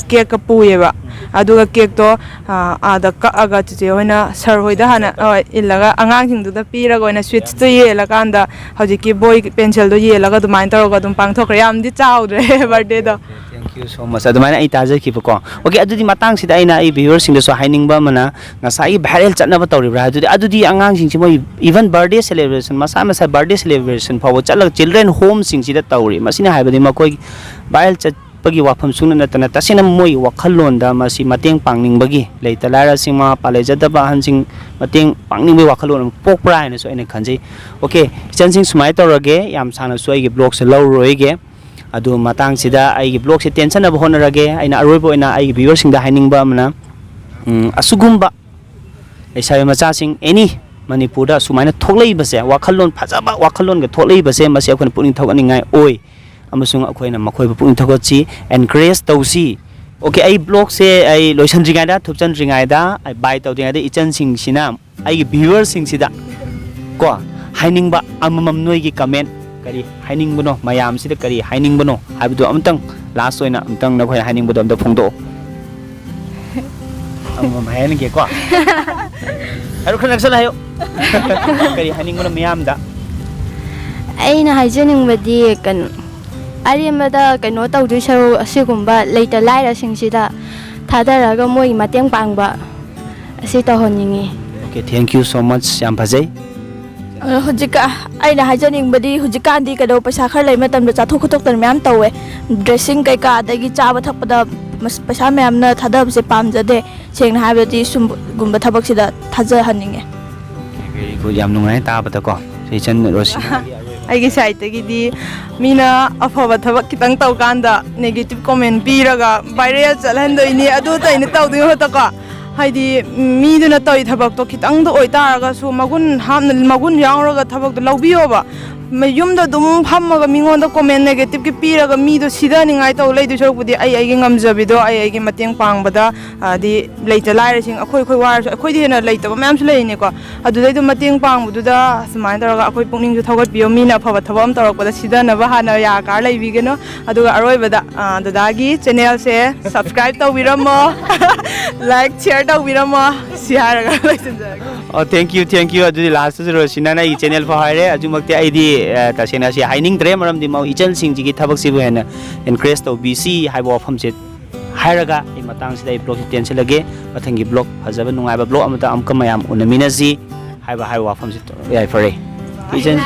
ꯀꯦꯛꯀ ꯄꯨꯏꯌꯦꯕ꯫ ꯑꯗꯨꯒ ꯀꯦꯛꯇꯣ, ꯑ, ꯑꯥꯗ ꯀꯛꯑꯒ ꯆꯤꯆꯦ ꯍꯣꯏꯅ ꯁꯥꯔ ꯍꯣꯏꯗ ꯍꯥꯟꯅ, ꯍꯣꯏ, ꯏꯜꯂꯒ ꯑꯉꯥꯡꯁꯤꯡꯗꯨꯗ ꯄꯤꯔꯒ ꯑꯣꯏꯅ ꯁ꯭ꯋꯤꯠꯁꯇꯣ ꯌꯦꯜꯂꯀꯥꯟꯗ ꯍꯧꯖꯤꯛꯀꯤ ꯕꯣꯏ ꯄꯦꯟꯁꯤꯜꯗꯣ ꯌꯦꯜꯂꯒ ꯑꯗꯨꯃꯥꯏꯅ ꯇꯧꯔꯒ ꯑꯗꯨꯝ ꯄꯥꯡꯊꯣꯛꯈ꯭ꯔꯦ꯫ ꯌꯥꯝꯗꯤ ꯆꯥꯎꯗ꯭ꯔꯦ ꯕꯥꯔꯗꯦꯗꯣ꯫ Thank you so much. ꯑꯗꯨꯃꯥꯏꯅ ꯑꯩ ꯇꯥꯖꯈꯤꯕꯀꯣ꯫ Okay, ꯑꯗꯨꯗꯤ ꯃꯇꯥꯡꯁꯤꯗ ꯑꯩꯅ ꯑꯩ viewerꯁꯤꯡꯗꯁꯨ ꯍꯥꯏꯅꯤꯡꯕ ꯑꯃꯅ, ꯉꯁꯥꯏꯒꯤ viral ꯆꯠꯅꯕ ꯇꯧꯔꯤꯕ꯭ꯔꯥ ꯍꯥꯏꯗꯨꯗꯤ, ꯑꯗꯨꯗꯤ ꯑꯉꯥꯡꯁꯤꯡꯁꯤ ꯃꯣꯏ even birthday celebration, ꯃꯁꯥ ꯃꯁꯥ birthday celebration ꯐꯥꯎꯕ ꯆꯠꯂꯒ children homeꯁꯤꯡꯁꯤꯗ ꯇꯧꯔꯤ꯫ ꯃꯁꯤꯅ ꯍꯥꯏꯕꯗꯤ ꯃꯈꯣꯏ viral ꯆꯠꯄꯒꯤ ꯋꯥꯐꯝ ꯁꯨꯡꯅ ꯅꯠꯇꯅ ꯇꯁꯦꯡꯅ ꯃꯣꯏꯒꯤ ꯋꯥꯈꯜꯂꯣꯟꯗ ꯃꯁꯤ ꯃꯇꯦꯡ ꯄꯥꯡꯅꯤꯡꯕꯒꯤ, ꯂꯩꯇ ꯂꯥꯏꯔꯁꯤꯡ, ꯃꯃꯥ ꯃꯄꯥ ꯂꯩꯖꯗꯕ ꯑꯍꯟꯁꯤꯡ ꯃꯇꯦꯡ ꯄꯥꯡꯅꯤꯡꯕꯒꯤ ꯋꯥꯈꯜꯂꯣꯟ ꯑꯃ ꯄꯣꯛꯄ꯭ꯔꯥ ꯍꯥꯏꯅꯁꯨ ꯑꯩꯅ ꯈꯟꯖꯩ꯫ Okay, ꯏꯆꯟꯁꯤꯡ, ꯁꯨꯃꯥꯏꯅ ꯇꯧꯔꯒꯦ, ꯌꯥꯝ ꯁꯥꯡꯅꯁꯨ ꯑꯩꯒꯤ vlogꯁꯦ ꯂꯧꯔꯔꯣꯏꯒꯦ꯫ ꯑꯗꯨ ꯃꯇꯥꯡꯁꯤꯗ ꯑꯩꯒꯤ vlogꯁꯦ ꯇꯦꯟꯁꯟꯅꯕ ꯍꯣꯠꯅꯔꯒꯦ꯫ ꯑꯩꯅ ꯑꯔꯣꯏꯕ ꯑꯣꯏꯅ ꯑꯩꯒꯤ viewerꯁꯤꯡꯗ ꯍꯥꯏꯅꯤꯡꯕ ꯑꯃꯅ, ꯎꯝ, ꯑꯁꯤꯒꯨꯝꯕ ꯂꯩꯁꯥꯕꯤ ꯃꯆꯥꯁꯤꯡ any ꯃꯅꯤꯄꯨꯔꯗ ꯁꯨꯃꯥꯏꯅ ꯊꯣꯛꯂꯛꯏꯕꯁꯦ, ꯋꯥꯈꯜꯂꯣꯟ ꯐꯖꯕ ꯋꯥꯈꯜꯂꯣꯟꯒ ꯊꯣꯛꯂꯛꯏꯕꯁꯦ, ꯃꯁꯤ ꯑꯩꯈꯣꯏꯅ ꯄꯨꯛꯅꯤꯡ ꯊꯧꯒꯠꯅꯤꯡꯉꯥꯏ ꯑꯣꯏ, ꯑꯃꯁꯨꯡ ꯑꯩꯈꯣꯏꯅ ꯃꯈꯣꯏꯕꯨ ꯄꯨꯛꯅꯤꯡ ꯊꯧꯒꯠꯁꯤ, encourage ꯇꯧꯁꯤ꯫ Okay, ꯑꯩ vlogꯁꯦ ꯑꯩ ꯂꯣꯏꯁꯤꯟꯗ꯭ꯔꯤꯉꯩꯗ, ꯊꯨꯞꯆꯟꯗ꯭ꯔꯤꯉꯩꯗ, ꯑꯩ bye ꯇꯧꯗ꯭ꯔꯤꯉꯩꯗ ꯏꯆꯟꯁꯤꯡꯁꯤꯅ ꯑꯩꯒꯤ viewerꯁꯤꯡꯁꯤꯗ ꯀꯣ, ꯍꯥꯏꯅꯤꯡꯕ ꯑꯃꯃꯝ, ꯅꯣꯏꯒꯤ comment ꯀꯔꯤ ꯍꯥꯏꯅꯤꯡꯕꯅꯣ, ꯃꯌꯥꯝꯁꯤꯗ ꯀꯔꯤ ꯍꯥꯏꯅꯤꯡꯕꯅꯣ ꯍꯥꯏꯕꯗꯨ ꯑꯃꯇꯪ, last ꯑꯣꯏꯅ ꯑꯃꯇꯪ ꯅꯈꯣꯏꯅ ꯍꯥꯏꯅꯤꯡꯕꯗꯣ ꯑꯝꯇ ꯐꯣꯡꯗꯣꯛꯑꯣ꯫ ꯑꯃꯃꯝ ꯍꯥꯏꯍꯟꯒꯦꯀꯣ꯫ ꯍꯥꯏꯔꯣ, ꯈꯔ ꯅꯛꯁꯜꯂ ꯍꯥꯏꯌꯣ꯫ ꯀꯔꯤ ꯍꯥꯏꯅꯤꯡꯕꯅꯣ ꯃꯤꯌꯥꯝꯗ? ꯑꯩꯅ ꯍꯥꯏꯖꯅꯤꯡꯕꯗꯤ, ꯀꯩꯅꯣ, ꯑꯔꯦꯝꯕꯗ ꯀꯩꯅꯣ ꯇꯧꯗꯣꯏ ꯁꯔꯨꯛ, ꯑꯁꯤꯒꯨꯝꯕ ꯂꯩꯇ ꯂꯥꯏꯔꯁꯤꯡꯁꯤꯗ ꯊꯥꯗꯔꯒ ꯃꯣꯏꯒꯤ ꯃꯇꯦꯡ ꯄꯥꯡꯕ ꯑꯁꯤ ꯇꯧꯍꯟꯅꯤꯡꯉꯤ꯫ Okay, thank you so much. ꯌꯥꯝ ꯐꯖꯩ꯫ ꯑ, ꯍꯧꯖꯤꯛꯀ-, ꯑꯩꯅ ꯍꯥꯏꯖꯅꯤꯡꯕꯗꯤ, ꯍꯧꯖꯤꯛꯀꯥꯟꯗꯤ ꯀꯩꯅꯣ, ꯄꯩꯁꯥ ꯈꯔ ꯂꯩ ꯃꯇꯝꯗ ꯆꯥꯊꯣꯛ ꯈꯣꯠꯇꯣꯛꯇꯅ ꯃꯌꯥꯝ ꯇꯧꯋꯦ꯫ Dressing ꯀꯩꯀꯥ, ꯑꯗꯒꯤ ꯆꯥꯕ ꯊꯛꯄꯗ ꯃꯁ-, ꯄꯩꯁꯥ ꯃꯌꯥꯝꯅ ꯊꯥꯗꯕꯁꯦ ꯄꯥꯝꯖꯗꯦ꯫ ꯁꯦꯡꯅ ꯍꯥꯏꯔꯕꯗꯤ ꯁꯨꯝꯒꯨꯝꯕ ꯊꯕꯛꯁꯤꯗ ꯊꯥꯖꯍꯟꯅꯤꯡꯉꯦ꯫ Very good. ꯌꯥꯝ ꯅꯨꯡꯉꯥꯏ ꯇꯥꯕꯗꯀꯣ, ꯏꯆꯟ ꯔꯣꯁꯤꯅꯥꯒꯤ ꯑꯔꯣꯏꯕ꯫ ꯑꯩꯒꯤ ꯁꯥꯏꯠꯇꯒꯤꯗꯤ ꯃꯤꯅ ꯑꯐꯕ ꯊꯕꯛ ꯈꯤꯇꯪ ꯇꯧꯀꯥꯟꯗ negative comment ꯄꯤꯔꯒ viral ꯆꯠꯍꯟꯗꯣꯏꯅꯤ, ꯑꯗꯨ ꯇꯧꯏꯅꯤ ꯇꯧꯗꯣꯏ ꯃꯍꯨꯠꯇꯀꯣ, ꯍꯥꯏꯗꯤ, ꯃꯤꯗꯨꯅ ꯇꯧꯔꯤ ꯊꯕꯛꯇꯣ ꯈꯤꯇꯪꯗ ꯑꯣꯏꯇꯥꯔꯒꯁꯨ ꯃꯒꯨꯟ ꯍꯥꯞꯅ, ꯃꯒꯨꯟ ꯌꯥꯎꯔꯒ ꯊꯕꯛꯇꯣ ꯂꯧꯕꯤꯌꯣꯕ꯫ ꯃ-, ꯌꯨꯝꯗ ꯑꯗꯨꯝ ꯐꯝꯃꯒ ꯃꯤꯉꯣꯟꯗ comment negative ꯀꯤ ꯄꯤꯔꯒ ꯃꯤꯗꯣ ꯁꯤꯊꯅꯤꯡꯉꯥꯏ ꯇꯧ ꯂꯩꯗꯣꯏ ꯁꯔꯨꯛꯄꯨꯗꯤ, ꯑꯩ ꯑꯩꯒꯤ ꯉꯝꯖꯕꯤꯗꯣ, ꯑꯩ ꯑꯩꯒꯤ ꯃꯇꯦꯡ ꯄꯥꯡꯕꯗ, ꯍꯥꯏꯗꯤ, ꯂꯩꯇ ꯂꯥꯏꯔꯁꯤꯡ, ꯑꯩꯈꯣꯏ ꯑꯩꯈꯣꯏ ꯋꯥꯔꯁꯨ, ꯑꯩꯈꯣꯏꯗꯤ ꯍꯦꯟꯅ ꯂꯩꯇꯕ ꯃꯌꯥꯝꯁꯨ ꯂꯩꯔꯤꯅꯤꯀꯣ꯫ ꯑꯗꯨꯗꯩꯗ ꯃꯇꯦꯡ ꯄꯥꯡꯕꯗꯨꯗ ꯁꯨꯃꯥꯏꯅ ꯇꯧꯔꯒ ꯑꯩꯈꯣꯏ ꯄꯨꯛꯅꯤꯡꯁꯨ ꯊꯧꯒꯠꯄꯤꯌꯣ꯫ ꯃꯤꯅ ꯑꯐꯕ ꯊꯕꯛ ꯑꯃ ꯇꯧꯔꯛꯄꯗ ꯁꯤꯊꯅꯕ ꯍꯥꯟꯅ ꯌꯥ ꯀꯥꯔ ꯂꯩꯕꯤꯒꯅꯨ꯫ ꯑꯗꯨꯒ ꯑꯔꯣꯏꯕꯗ, ꯑ, ꯗꯗꯥꯒꯤ channel ꯁꯦ subscribe ꯇꯧꯕꯤꯔꯝꯃꯣ, like, share ꯇꯧꯕꯤꯔꯝꯃꯣ꯫ ꯁꯤ ꯍꯥꯏꯔꯒ ꯂꯣꯏꯁꯤꯟꯖꯔꯒꯦ꯫ ꯑꯣ, thank you, thank you꯫ ꯑꯗꯨꯗꯤ last ꯇꯁꯨ ꯔꯣꯁꯤꯅꯥꯅ ꯑꯩꯒꯤ channel ꯐꯥꯎ ꯍꯥꯏꯔꯦ꯫ ꯍꯧꯖꯤꯛꯃꯛꯇꯤ ꯑꯩꯗꯤ, ꯑ, ꯇꯁꯦꯡꯅ ꯁꯤ ꯍꯥꯏꯅꯤꯡꯗ꯭ꯔꯦ, ꯃꯔꯝꯗꯤ ꯃꯧ ꯏꯆꯜꯁꯤꯡꯁꯤꯒꯤ ꯊꯕꯛꯁꯤꯕꯨ ꯍꯦꯟꯅ encourage ꯇꯧꯕꯤꯁꯤ ꯍꯥꯏꯕ ꯋꯥꯐꯝꯁꯦ ꯍꯥꯏꯔꯒ ꯑꯩ ꯃꯇꯥꯡꯁꯤꯗ ꯑꯩ vlog ꯁꯤ ꯇꯦꯟꯁꯤꯜꯂꯒꯦ꯫ ꯃꯊꯪꯒꯤ vlog ꯐꯖꯕ ꯅꯨꯡꯉꯥꯏꯕ vlog ꯑꯃꯗ ꯑꯃꯨꯛꯀ ꯃꯌꯥꯝ ꯎꯅꯃꯤꯟꯅꯁꯤ ꯍꯥꯏꯕ, ꯍꯥꯏꯕ ꯋꯥꯐꯝꯁꯤ ꯌꯥꯏꯐꯔꯦ꯫ ꯏꯆꯟ꯫